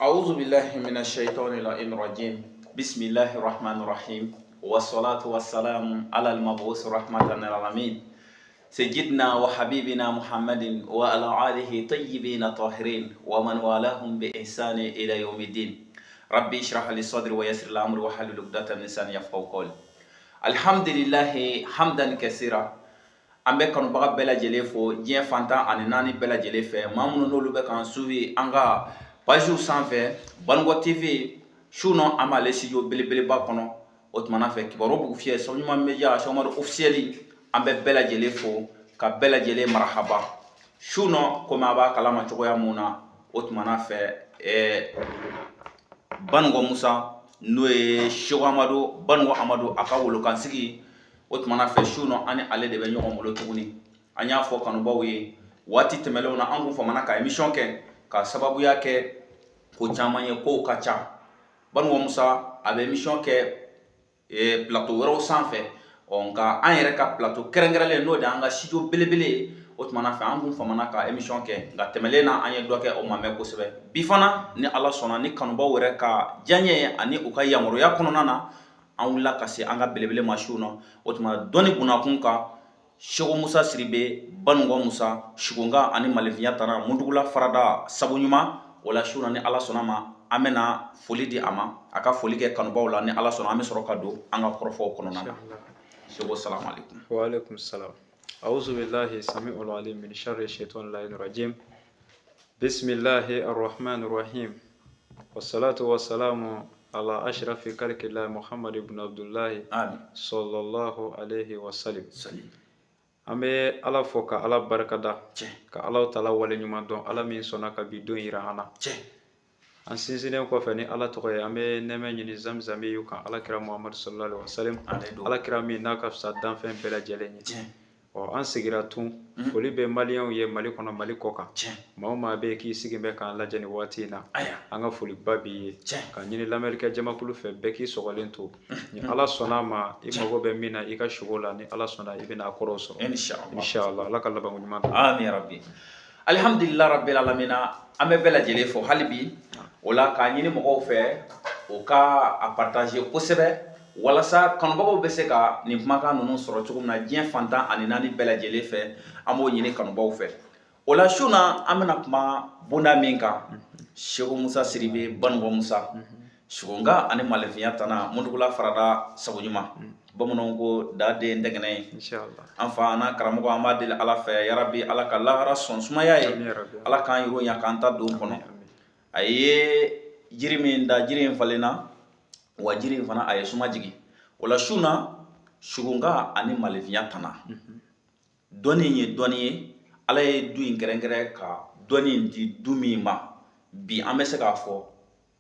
أعوذ بالله من الشيطان اللعين الرجيم بسم الله الرحمن الرحيم والصلاة والسلام على المبعوث رحمة للعالمين سيدنا وحبيبنا محمد وعلى آله طيبين طاهرين ومن والاهم بإحسان إلى يوم الدين ربي اشرح لي صدري ويسر لي أمري واحلل عقدة من لساني يفقهوا قولي الحمد لله حمدا كثيرا. An bɛ kanubaga bɛɛ lajɛlen fo diɲɛ fantan ani naani bɛɛ lajɛlen fɛ, maa minnu n'olu bɛ k'an suivi an ka pagew sanfɛ, Banikɔ TV. Su nɔ, an b'ale studio belebeleba kɔnɔ. O tumana fɛ, Kibaru Bugu Fiyɛ, Sabu Média, Sɔmadu officiel, an bɛ bɛɛ lajɛlen fo ka bɛɛ lajɛlen marahaba. Su nɔ, komi a b'a kalama cogoya mun na, o tumana fɛ, Banikɔ Musa, n'o ye Seko Amadu Banikɔ Amadu, a ka wolokansigi. O tumana fɛ, su nɔ, an ni ale de bɛ ɲɔgɔn bolo tuguni. An y'a fɔ kanubaw ye waati tɛmɛnlenw na, an kun famana ka émission kɛ ka sababuya kɛ ko caman ye, kow ka ca. Banikɔ Musa, a bɛ émission kɛ plateau wɛrɛw sanfɛ. Ɔ nka an yɛrɛ ka plateau kɛrɛnkɛrɛnlen, n'o de y'an ka studio belebele ye, o tumana fɛ, an kun famana ka émission kɛ. Nka tɛmɛlen na, an ye dɔ kɛ, o ma mɛn kosɛbɛ. Bi fana, ni Ala sɔnna, ni kanubaw yɛrɛ ka diyaɲɛ ye ani u ka yamaruya kɔnɔna na, an wulila ka se an ka belebele ma su nɔ. O tuma, dɔnni bunakun kan, Seko Musa Siribe Banikɔ Musa, Sugunga ani Malifinya tara Mundugula farada sabu ɲuman. O la, su na, ni Ala sɔnna ma, an bɛna foli di a ma, a ka foli kɛ kanubaw la. Ni Ala sɔnna, an bɛ sɔrɔ ka don an ka kɔrɔfɔw kɔnɔna na. Seko, salamu alaikum. Wa alaikum salam. أعوذ بالله السميع العليم من شر الشيطان اللعين الرجيم. بسم الله الرحمن الرحيم، والصلاة والسلام على أشرف خلق الله محمد بن عبد الله آمين. صلى الله عليه وسلم. Salim. An bɛ Ala fo ka Ala barikada, ka Ala tala waleɲuman dɔn, Ala min sɔnna ka bi don yira an na. An sinsinnen kɔfɛ ni Ala tɔgɔ ye, an bɛ nɛɛmɛ ɲini zamzami y'u kan Ala kira Muhamadu sallallahu alaihi wasallam, Ale don. Ala kira min n'a ka fisa danfɛn bɛɛ lajɛlen ye. Ɔ, an sigira tun. Foli bɛ Maliyɛnw ye Mali kɔnɔ, Mali kɔ kan. Maa o maa bɛ yen k'i sigi bɛ k'an lajɛ nin waati in na, an ka foliba b'i ye. Ka ɲini lamɛnnikɛ jamakulu fɛ, bɛɛ k'i sɔgɔlen to. Ni Ala sɔnna a ma, i mago bɛ min na i ka sugo la, ni Ala sɔnna, i bɛna a kɔrɔw sɔrɔ. Inshallah. Inshallah, Ala ka labanko ɲuman d'an ma. Amin ya rabbi. Alhamdulillah rabbil alamina. An bɛ bɛɛ lajɛlen fo hali bi. O la, k'a ɲini mɔgɔw fɛ, u ka a partager kosɛbɛ walasa kanubagaw bɛ se ka nin kumakan ninnu sɔrɔ cogo min na diɲɛ fantan ani naani bɛɛ lajɛlen fɛ. An b'o ɲini kanubaw fɛ. O la, su na, an bɛna kuma bonda min kan, Seko Musa Siribe Banikɔ Musa, Sugunga ani Malifinya tana Mundugula farada sago ɲuman, bamananw ko da den dɛgɛnɛ ye. Inshallah. An fa an karamɔgɔ, an b'a deli Ala fɛ, yarabi, Ala ka lahara sɔn sumaya ye. Amin ya rabbi. Ala k'an yɔrɔ ɲa k'an ta don kɔnɔ. Amin. A ye jiri min da, jiri in falenna wa, jiri in fana a ye suma jigin. O la, su na, Sugunga ani Malifinya tana, dɔnni ye dɔnni ye. Ala ye du in kɛrɛnkɛrɛn ka dɔnni in di du min ma, bi an bɛ se k'a fɔ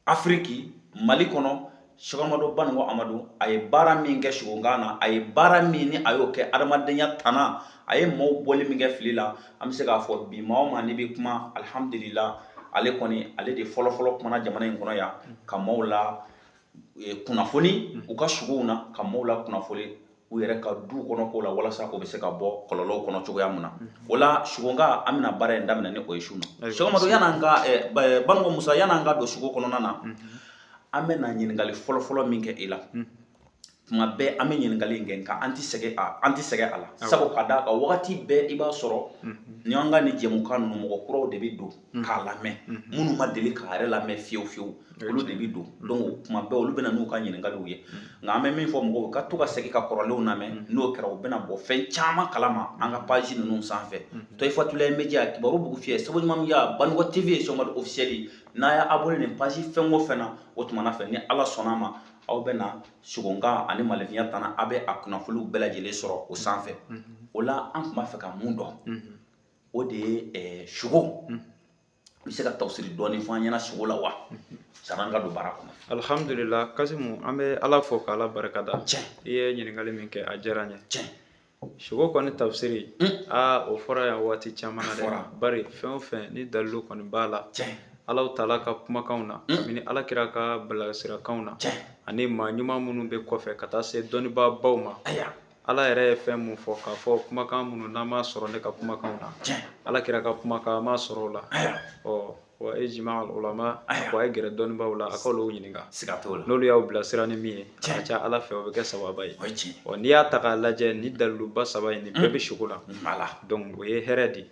Afiriki, Mali kɔnɔ, Seko Amadu Banikɔ Amadu, a ye baara min kɛ Sugunga na, a ye baara min ni a y'o kɛ adamadenya tana, a ye maaw bɔli min kɛ fili la, an bɛ se k'a fɔ bi, maa o maa n'i bɛ kuma, alihamudulila, ale kɔni, ale de fɔlɔfɔlɔ kumana jamana in kɔnɔ yan ka maaw la kunnafoni u ka sugow na, ka maaw la kunnafoni u yɛrɛ ka du kɔnɔ ko la, walasa o bɛ se ka bɔ kɔlɔlɔw kɔnɔ cogoya mun na. O la, Sugunga, an bɛna baara in daminɛ ni o ye su na. Seko Amadu, yan'an ka Banikɔ Musa, yan'an ka don sugo kɔnɔna na, an bɛna ɲininkali fɔlɔfɔlɔ min kɛ i la. Tuma bɛɛ an bɛ ɲininkali in kɛ, nka an tɛ sɛgɛn a la, sabu ka d'a kan, wagati bɛɛ i b'a sɔrɔ ni an ka nin jɛmukan ninnu, mɔgɔ kuraw de bɛ don k'a lamɛn, minnu ma deli k'a yɛrɛ lamɛn fiyewu fiyewu, olu de bɛ don. Donc tuma bɛɛ olu bɛ na n'u ka ɲininkaliw ye. Nka an bɛ min fɔ mɔgɔw ka to ka segin ka kɔrɔlenw lamɛn, n'o kɛra, u bɛna bɔ fɛn caman kalama an ka page ninnu sanfɛ, Toyifatulayi Media, Kibaru Bugu Fiyɛ, Sabu ɲuman Media, Banikɔ TV, Sɔmadu officiel. N'a y'a abonné nin page fɛn o fɛn na, o tuma fɛ, ni Ala sɔnna a ma, aw bɛna Sugunga ani Malifinya tana, a bɛ a kunnafoniw bɛɛ lajɛlen sɔrɔ o sanfɛ. O la, an tun b'a fɛ ka mun dɔn, o de ye sugo. I bɛ se ka tafsiri dɔɔni fɔ an ɲɛna sugo la wa, sanni an ka don baara kɔnɔ? Alhamdulillah Kasimu, an bɛ Ala fo ka Ala barikada. I ye ɲininkali min kɛ, a diyara n ye. Sugo kɔni tafsiri, aa, o fɔra yan waati caman na dɛ, bari fɛn o fɛn ni dalilu kɔni b'a la, Ala taala ka kumakanw na, kabini Ala kira ka bilasirakanw na, ani maa ɲuman minnu bɛ kɔfɛ ka taa se dɔnnibaabaw ma. Ala yɛrɛ ye fɛn mun fɔ k'a fɔ kumakan minnu n'an m'a sɔrɔ ne ka kumakanw na, Ala kira ka kumakan an m'a sɔrɔ o la. Ɔ wa ijma al ulama, ko a ye gɛrɛ dɔnnibaaw la, a k'olu ɲininka. Siga t'o la. N'olu y'aw bilasira ni min ye, a ka ca Ala fɛ o bɛ kɛ sababa ye. O ye tiɲɛ. Ɔ n'i y'a ta k'a lajɛ, ni daliluba saba in nin bɛɛ bɛ sugo la. Donc o ye hɛrɛ de ye.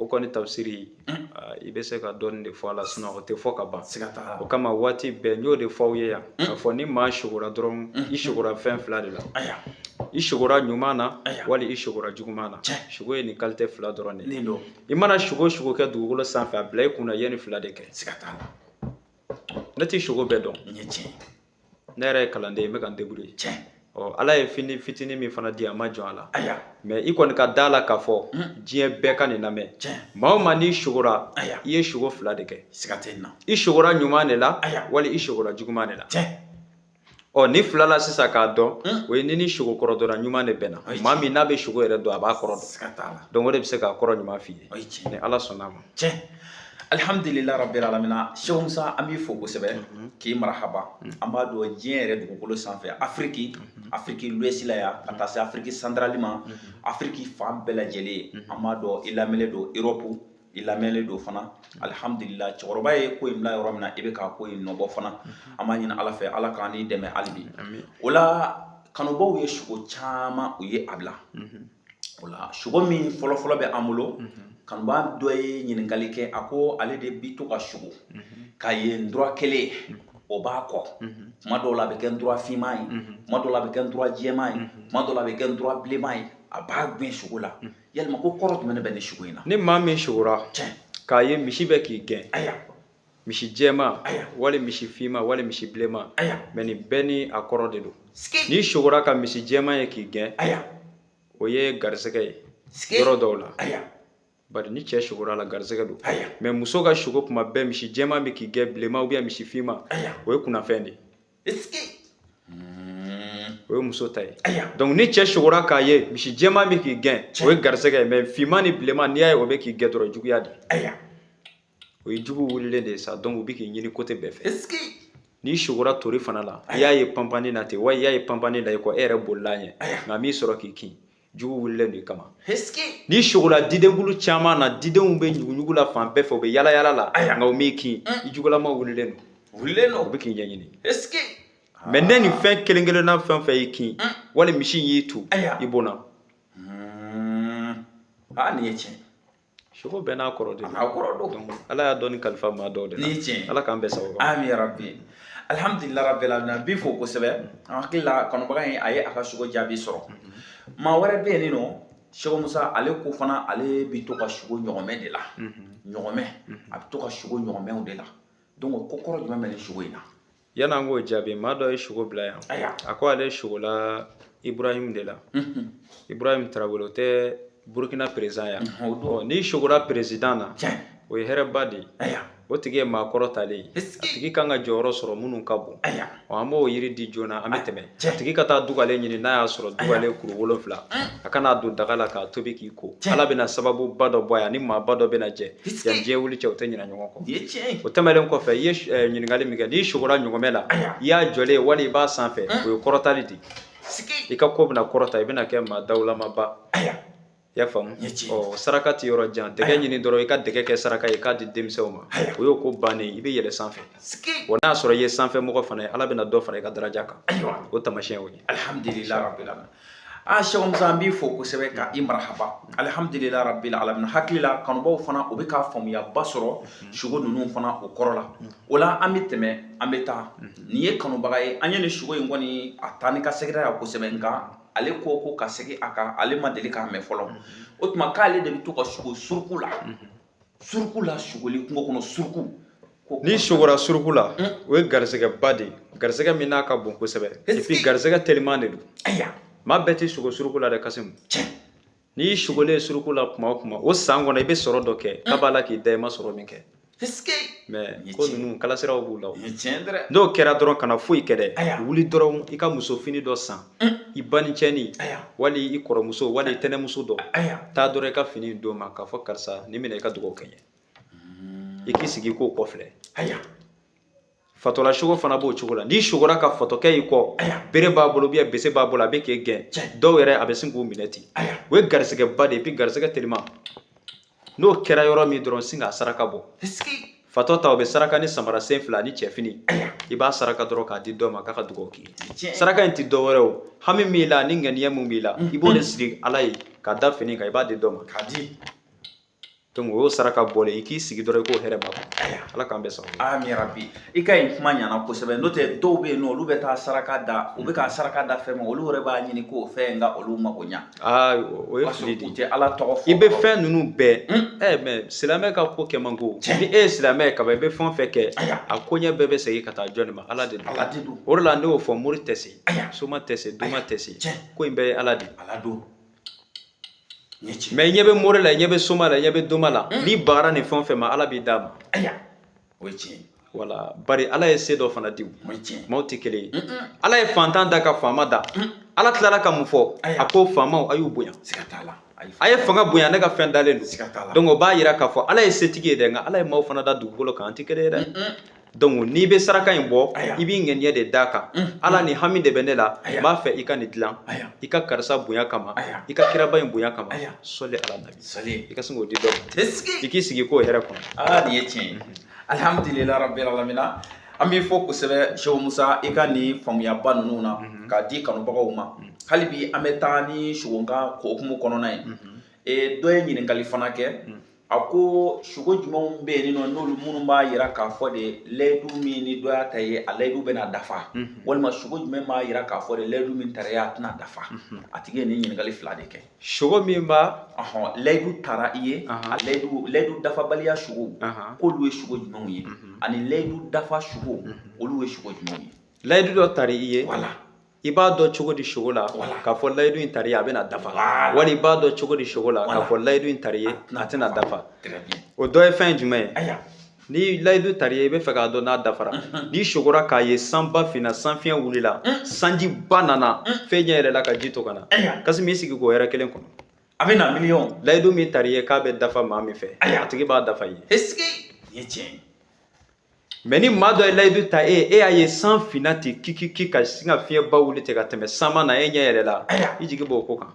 O kɔni tafsiri, i bɛ se ka dɔɔni de fɔ a la, sinon o tɛ fɔ ka ban. Siga t'a la. O kama waati bɛɛ n y'o de fɔ aw ye yan, k'a fɔ ni maa sugora dɔrɔn, i sugora fɛn fila de la. I sugora ɲuman na, wali i sugora juguman na. Sugo ye nin qualité fila dɔrɔn de ye. I mana sugo sugo kɛ dugukolo sanfɛ, a bila i kunna i ye nin fila de kɛ. Siga t'a la. Ne tɛ sugo bɛɛ dɔn. Nin ye tiɲɛ. Ne yɛrɛ ye kalanden ye, n bɛ ka n débrouiller. Ɔ Ala ye fini fitinin min fana di, a ma jɔn a la. Mais i kɔni ka da la k'a fɔ diɲɛ bɛɛ ka nin lamɛn. Maa o maa n'i sugora, i ye sugo fila de kɛ. Siga tɛ nin na. I sugora ɲuman de la, wali i sugora juguman de la. Ɔ ni fila la sisan k'a dɔn, o ye ni sugo kɔrɔ dɔnna ɲuman de bɛnna. Maa min n'a bɛ sugo yɛrɛ dɔn, a b'a kɔrɔ dɔn. Siga t'a la. Donc o de bɛ se k'a kɔrɔ ɲuman f'i ye. Ni Ala sɔnna a ma. Alhamdulillah rabbil alamina. Cheikh Musa, an b'i fo kosɛbɛ k'i marahaba. An b'a dɔn diɲɛ yɛrɛ dugukolo sanfɛ, Afrique, Afrique l'Ouest la yan, ka taa se Afrique centrale ma, Afrique fan bɛɛ lajɛlen, an b'a dɔn i lamɛnlen don Europe, i lamɛnlen don fana. Alhamdulillah, cɛkɔrɔba ye ko in bila yɔrɔ min na, i bɛ k'a ko in nɔbɔ fana. An b'a ɲini Ala fɛ, Ala k'an n'i dɛmɛ hali bi. O la kanubaw ye sugo caman u ye a bila. O la sugo min fɔlɔfɔlɔ bɛ an bolo, kanuba dɔ ye ɲininkali kɛ, a ko ale de bi to ka sugo k'a ye ndura kelen o b'a kɔ. Kuma dɔw la a bɛ kɛ ndura finman ye, kuma dɔw la a bɛ kɛ ndura jɛman ye, kuma dɔw la a bɛ kɛ ndura bilenman ye, a b'a gɛn sugo la. Yalima ko kɔrɔ jumɛn de bɛ nin sugo in na? Ni maa min sugora k'a ye misi bɛ k'i gɛn, misi jɛman wali misi finman wali misi bilenman, mais nin bɛɛ ni a kɔrɔ de don. N'i sugora ka misi jɛman ye k'i gɛn, o ye garisɛgɛ ye yɔrɔ dɔw la. Bari ni cɛ sugora la, garisɛgɛ don. Mais muso ka sugo kuma bɛɛ misi jɛman bɛ k'i gɛn, bilenman ou bien misi finman, o ye kunnafɛn de ye. O ye muso ta ye. Donc ni cɛ sugora k'a ye misi jɛman bɛ k'i gɛn, o ye garisɛgɛ ye. Mais finman ni bilenman, n'i y'a ye o bɛ k'i gɛn dɔrɔn, juguya de. O ye jugu wulilen de ye sa, donc u bɛ k'i ɲini côté bɛɛ fɛ. N'i sugora tori fana la, i y'a ye panpanni na ten, wa i y'a ye panpanni la i kɔ, e yɛrɛ bolila a ɲɛ, nka m'i sɔrɔ k'i kin, jugu wulilen don i kama. N'i sugora didenkulu caman na, didenw bɛ ɲuguɲugu la fan bɛɛ fɛ, u bɛ yala yala la, nka u m'i kin, i jugulama wulilen don. U bɛ k'i ɲɛɲini. Mais ne nin fɛn kelen kelenna fɛn fɛn y'i kin, wali misi y'i tu, i bonna. Nin ye tiɲɛ. Sugo bɛɛ n'a kɔrɔ de don. A kɔrɔ don. Donc Ala y'a dɔnni kalifa maa dɔw de la. Nin ye tiɲɛ. Ala k'an bɛɛ sababu. Ami ya rabbi. Alhamdulillah rabbil alamin. Bi fo kosɛbɛ. An hakili la kanubaga in a ye a ka sugo jaabi sɔrɔ. Maa wɛrɛ bɛ yen nɔ, Cheikh Musa, ale ko fana ale bɛ to ka sugo ɲɔgɔmɛ de la. Ɲɔgɔmɛ, a bɛ to ka sugo ɲɔgɔmɛw de la. Donc ko kɔrɔ jumɛn bɛ nin sugo in na? Yan'an k'o jaabi, maa dɔ ye sugo bila yan. A ko ale sugola Ibrahim de la. Ibrahim Traoré, o tɛ Burkina président yan. N'i sugora président na, o ye hɛrɛba de ye. O tigi ye maa kɔrɔ talen ye. A tigi kan ka jɔyɔrɔ sɔrɔ minnu ka bon. Ɔ an b'o yiri di joona, an bɛ tɛmɛ. A tigi ka taa dugalen ɲini, n'a y'a sɔrɔ dugalen kuru 7, a kana don daga la k'a tobi k'i ko. Ala bɛna sababuba dɔ bɔ a ye, ani maaba dɔ bɛna jɛ. Yan diɲɛ wuli cɛ, o tɛ ɲinɛ ɲɔgɔn kɔ. O tɛmɛnen kɔfɛ, i ye ɲininkali min kɛ, n'i sugora ɲɔgɔmɛ la, i y'a jɔlen ye wali i b'a sanfɛ, o ye kɔrɔtali de ye. I ka ko bɛna kɔrɔta, i bɛna kɛ maa dawulamaba. I y'a faamu? Ɔ saraka tɛ yɔrɔ jan, dɛgɛ ɲini dɔrɔn i ka dɛgɛ kɛ saraka ye k'a di denmisɛnw ma, o y'o ko bannen, i bɛ yɛlɛ sanfɛ. Wa n'a sɔrɔ i ye sanfɛ mɔgɔ fana ye, Ala bɛna dɔ fara i ka daraja kan. O taamasiyɛn y'o ye. Alhamdulillah rabbil alamin. Cheikh Musa, an b'i fo kosɛbɛ ka i marahaba. Alhamdulillah rabbil alamin. Hakili la kanubaw fana u bɛ ka faamuyaba sɔrɔ sugo ninnu fana o kɔrɔ la. O la an bɛ tɛmɛ, an bɛ taa. Nin ye kanubaga ye, an ye nin sugo in kɔni a taa ni ka seginna yan kosɛbɛ, nka ale ko ko ka segin a kan, ale ma deli k'a mɛn fɔlɔ. O tuma k'ale de bɛ to ka sugo suruku la. Suruku la, sugoli kungo kɔnɔ, suruku. N'i sugora suruku la, o ye garisɛgɛba de ye. Garisɛgɛ min n'a ka bon kosɛbɛ. Et puis garisɛgɛ teliman de don. Maa bɛɛ tɛ sugo suruku la dɛ, Kasimu. N'i sugolen suruku la kuma o kuma, o san kɔnɔ i bɛ sɔrɔ dɔ kɛ, k'a b'a la k'i da i ma sɔrɔ min kɛ. Mais ko ninnu kalasiraw b'u la. N'o kɛra dɔrɔn, kana foyi kɛ dɛ. Wuli dɔrɔn i ka muso fini dɔ san, i banicɛni wali i kɔrɔmuso wali i tɛnɛmuso dɔ, taa dɔrɔn i ka fini d'o ma k'a fɔ karisa nin minɛ i ka dugawu kɛ n ye. I k'i sigi k'o kɔfilɛ. Fatɔla sogo fana b'o cogo la. N'i sogora ka fatɔkɛ y'i kɔ, bere b'a bolo ou bien bese b'a bolo, a bɛ k'e gɛn. Dɔw yɛrɛ a bɛ sin k'u minɛ ten. O ye garisigɛba de ye. Et puis garisigɛ teliman, n'o kɛra yɔrɔ min dɔrɔn, sin k'a saraka bɔ. Fatɔ ta, o bɛ saraka ni samara sen fila ni cɛfini. I b'a saraka dɔrɔn k'a di dɔ ma k'a ka dugawu k'i ye. Saraka in tɛ dɔ wɛrɛ o, hami min b'i la ni ŋaniya min b'i la, i b'o de siri Ala ye ka da fini kan, i b'a di dɔ ma. K'a di. Donc o y'o saraka bɔlen, i k'i sigi dɔrɔn i k'o hɛrɛ makɔnɔ. Ala k'an bɛɛ sababu. Ami rabi. I ka nin kuma ɲɛna kosɛbɛ. N'o tɛ, dɔw bɛ yen nɔ, olu bɛ taa saraka da, u bɛ ka saraka da fɛn min, olu yɛrɛ b'a ɲini k'o fɛn in ka olu mago ɲa. Aa, o ye fili de ye. U tɛ Ala tɔgɔ fɔ. I bɛ fɛn ninnu bɛɛ mais silamɛ ka ko kɛ man go. Ni e ye silamɛ ye kaban, i bɛ fɛn o fɛn kɛ, a koɲɛ bɛɛ bɛ segin ka taa jɔn de ma? Ala de don. Ala de don. O de la ne y'o fɔ, mori tɛ se, soma tɛ se, doma tɛ se, ko in bɛɛ ye Ala de ye. Ala don. Mais i ɲɛ bɛ mori la, i ɲɛ bɛ soma la, i ɲɛ bɛ doma la, n'i bagara nin fɛn o fɛn ma, Ala b'i d'a ma. O ye tiɲɛ. Wala, bari Ala ye se dɔ fana di u maaw tɛ kelen ye. Ala ye fantan da ka faama da. Ala tilala ka mun fɔ? A ko faamaw, a y'u bonya. A ye fanga bonya, ne ka fɛn dalen don. Donc o b'a yira k'a fɔ Ala ye setigi ye dɛ, nka Ala ye maaw fana da dugukolo kan, an tɛ kelen ye dɛ. Donc n'i bɛ saraka in bɔ, i b'i ŋaniya de d'a kan. Ala, nin hami de bɛ ne la, n b'a fɛ i ka nin dilan, i ka karisa bonya kama, i ka kiraba in bonya kama, sɔli ala nabi, i ka sin k'o di dɔ ma, i k'i sigi k'o hɛrɛ kɔnɔ. Aa, nin ye tiɲɛ ye. Alhamdulilayi rabbil alamina. An b'i fɔ kosɛbɛ, Cheikh Musa, i ka nin faamuyaba ninnu na k'a di kanubagaw ma. Hali bi an bɛ taa ni sogonka hokumu kɔnɔna ye. Dɔ ye ɲininkali fana kɛ. A ko sogo jumɛnw bɛ yen nɔ, n'olu minnu b'a yira k'a fɔ de layidu min ni dɔ y'a ta ye, a layidu bɛna dafa, walima sogo jumɛn b'a yira k'a fɔ de layidu min taara ye, a tɛna dafa? A tigi ye nin ɲininkali fila de kɛ. Sogo min b'a layidu taara i ye, a layidu dafabaliya sogo, k'olu ye sogo jumɛnw ye, ani layidu dafa sogo, olu ye sogo jumɛnw ye? Layidu dɔ taara i ye. I b'a dɔn cogo di sogo la k'a fɔ layidu in tari ye, a bɛna dafa, wali i b'a dɔn cogo di sogo la k'a fɔ layidu in tari ye, a tɛna dafa? O dɔ ye fɛn jumɛn ye? Ni layidu tari ye, i bɛ fɛ k'a dɔn n'a dafara, n'i sogora k'a ye sanba finna, sanfiɲɛ wulila, sanjiba nana, fɛn ɲɛ yɛlɛla ka ji to ka na, kasi m'i sigi k'o hɛrɛ kelen kɔnɔ. A bɛ na miliyɔn. Layidu min tari ye k'a bɛ dafa maa min fɛ, a tigi b'a dafa i ye. Nin ye tiɲɛ ye. Mais ni maa dɔ ye layidu ta e y'a ye san finna ten kikiki ka sin ka fiɲɛba wuli ten ka tɛmɛ sanma na, e ɲɛ yɛlɛ la, i jigi b'o ko kan.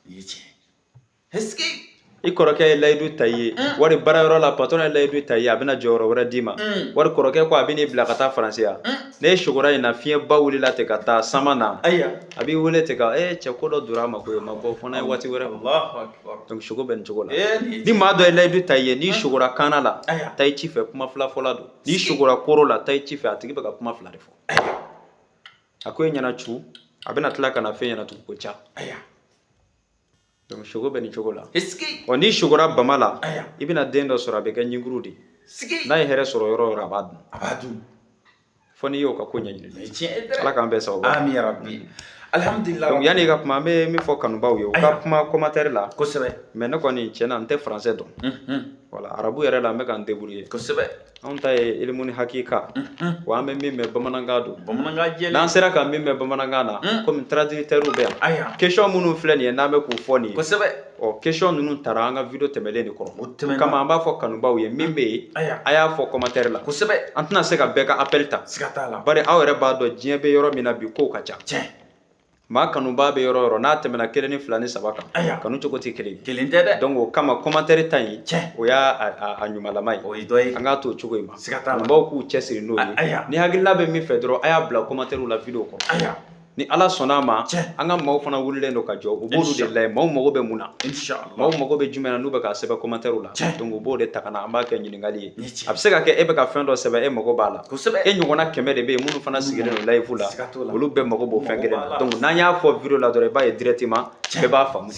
Nin ye tiɲɛ. I kɔrɔkɛ ye layidu ta i ye, wari baarayɔrɔ la, patron ye layidu ta i ye, a bɛna jɔyɔrɔ wɛrɛ d'i ma, wari kɔrɔkɛ ko a bɛn'i bila ka taa Faransi yan. Ne sogora in na, fiɲɛba wulila ten ka taa sanma na, a b'i wele ten ka cɛ ko dɔ donna a ma koyi, o ma bɔ fo n'a ye waati wɛrɛ. Donc sogo bɛ nin cogo la. Ni maa dɔ ye layidu ta i ye, n'i sogora kaana la, taa i ci fɛ, kuma fila fɔla don. N'i sogora koro la, taa i ci fɛ, a tigi bɛ ka kuma fila de fɔ. A ko e ɲɛna cu, a bɛna tila ka na fɛn ɲɛna tugun ko ca. Donc sogo bɛ nin cogo la. Ɔ, n'i sogora bama la, i bɛna den dɔ sɔrɔ, a bɛ kɛ ɲinkuru de ye. N'a ye hɛrɛ sɔrɔ yɔrɔ o yɔrɔ, a b'a dun. A b'a dun. Fo n'i y'o ka ko ɲɛɲini. Ala k'an bɛɛ sababu. Ami rabi. Alhamdulillah. Donc yanni i ka kuma, an bɛ min fɔ kanubaw ye, u ka kuma commentaire la. Kosɛbɛ. Mais ne kɔni tiɲɛ na, n tɛ français dɔn. Voilà, arabu yɛrɛ la, n bɛ ka n débrouiller. Kosɛbɛ. Anw ta ye ilimu ni hakika. Wa an bɛ min mɛn, bamanankan don. Bamanankan jɛlen. N'an sera ka min mɛn bamanankan na, komi traducteur bɛ yan. Question minnu filɛ nin ye, n'an bɛ k'u fɔ nin ye. Kosɛbɛ. Ɔ, question ninnu taara an ka vidéo tɛmɛlen de kɔrɔ. O tɛmɛna. O kama an b'a fɔ kanubaw ye, min bɛ yen, a y'a fɔ commentaire la. Kosɛbɛ. An tɛna se ka bɛɛ ka appel ta. Siga t'a la. Bari aw yɛrɛ b'a dɔn diɲɛ bɛ yɔrɔ min na bi, kow ka ca. Tiɲɛ. Maa kanuba bɛ yɔrɔ o yɔrɔ, n'a tɛmɛna kelen ni fila ni saba kan, kanu cogo tɛ kelen ye. Kelen tɛ dɛ. Donc o kama commentaire ta in, o y'a a ɲumanlama ye. O ye dɔ ye. An k'a to o cogo in ma. Siga t'a la. Kanubaw k'u cɛsiri n'o ye. Ni hakilina bɛ min fɛ dɔrɔn, a y'a bila commentaire la vidéo kɔrɔ. Ni Ala sɔnna a ma, an ka maaw fana wulilen don ka jɔ, u b'olu de lajɛ, maaw mago bɛ mun na, maaw mago bɛ jumɛn na, n'u bɛ k'a sɛbɛn commentaire la. Donc u b'o de ta ka na, an b'a kɛ ɲininkali ye. A bɛ se ka kɛ e bɛ ka fɛn dɔ sɛbɛn, e mago b'a la. E ɲɔgɔnna 100 de bɛ yen minnu fana sigilen don live la, olu bɛɛ mago b'o fɛn kelen na. Donc n'an y'a fɔ vidéo la dɔrɔn, i b'a ye directement bɛɛ b'a faamu.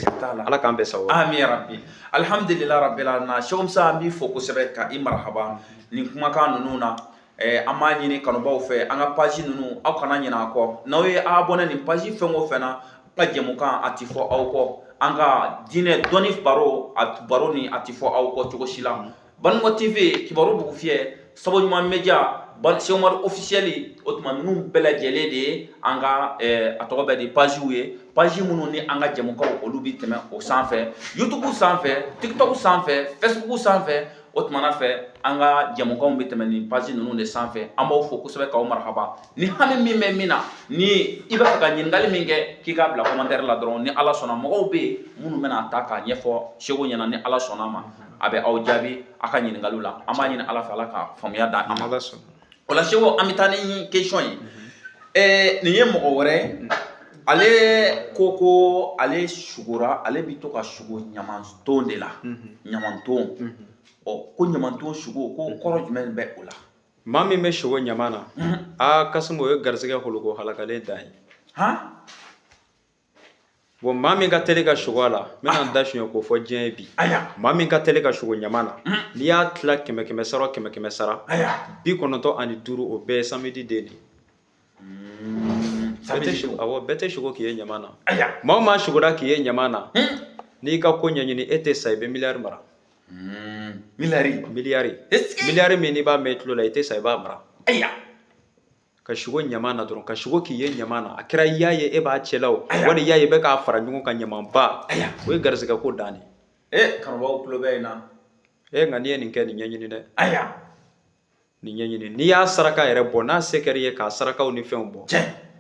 Ala k'an bɛɛ sababu. Ami rabbi. Alhamdulillah rabbil alamin. Cheikh Musa, an b'i fo kosɛbɛ ka i marhaba nin kumakan ninnu na. An b'a ɲini kanubaw fɛ, an ka page ninnu, aw kana ɲinɛ a kɔ. N'aw ye abonné nin page fɛn o fɛn na, ka jɛmukan a ti fɔ aw kɔ. An ka diinɛ dɔnni baro, a baro ni a ti fɔ aw kɔ cogo si la. Banikɔ TV, kibaru bugu fiyɛ, sabu ɲuman media, Cheikh Oumar officiel. O tuma ninnu bɛɛ lajɛlen de ye an ka a tɔgɔ bɛ di pagew ye, page minnu ni an ka jɛmukanw olu bɛ tɛmɛ o sanfɛ, YouTube sanfɛ, TikTok sanfɛ, Facebook sanfɛ. O tuma na fɛ, an ka jɛmukanw bɛ tɛmɛ nin page ninnu de sanfɛ. An b'aw fo kosɛbɛ k'aw marahaba. Ni hami min bɛ min na, ni i b'a fɛ ka ɲininkali min kɛ, k'i k'a bila commentaire la dɔrɔn. Ni Ala sɔnna, mɔgɔw bɛ yen minnu bɛna ta k'a ɲɛfɔ Seko ɲɛna. Ni Ala sɔnna a ma, a bɛ aw jaabi a ka ɲininkaliw la. An b'a ɲini Ala fɛ, Ala ka faamuya d'an ma. Ala sɔnna. O la Seko, an bɛ taa ni question ye. Nin ye mɔgɔ wɛrɛ ye, ale ko ale sugora, ale bɛ to ka sugo ɲamanton de la, ɲamanton. Ɔ, ko ɲamanton sugo, ko kɔrɔ jumɛn bɛ o la? Maa min bɛ sugo ɲama na, aa Kasimu, o ye garisɛgɛ holoko halakalen dan ye. Han. Bon, maa min ka teli ka sugo a la, n bɛna n da suɲɛ k'o fɔ diɲɛ ye bi. Maa min ka teli ka sugo ɲama na, n'i y'a tila kɛmɛ kɛmɛ sara o kɛmɛ kɛmɛ sara, 95, o bɛɛ ye samedi den de ye. Bɛɛ tɛ sugo, awɔ, bɛɛ tɛ sugo k'i ye ɲama na. Maa o maa sugora k'i ye ɲama na, n'i ka ko ɲɛɲini, e tɛ sa, i bɛ miliyari mara. Miliyari. Miliyari. Est-ce que Miliyari min n'i b'a mɛn i tulo la, i tɛ sa, i b'a mara. Ka sugo ɲama na dɔrɔn, ka sugo k'i ye ɲama na, a kɛra i y'a ye e b'a cɛla o, wali i y'a ye i bɛ k'a fara ɲɔgɔn kan ɲamanba, o ye garisɛgɛ ko dan de ye. Kanubaw tulo bɛ in na. Nka n'i ye nin kɛ, nin ɲɛɲini dɛ. Nin ɲɛɲini, n'i y'a saraka yɛrɛ bɔ, n'a se kɛra i ye k'a sarakaw ni fɛnw bɔ.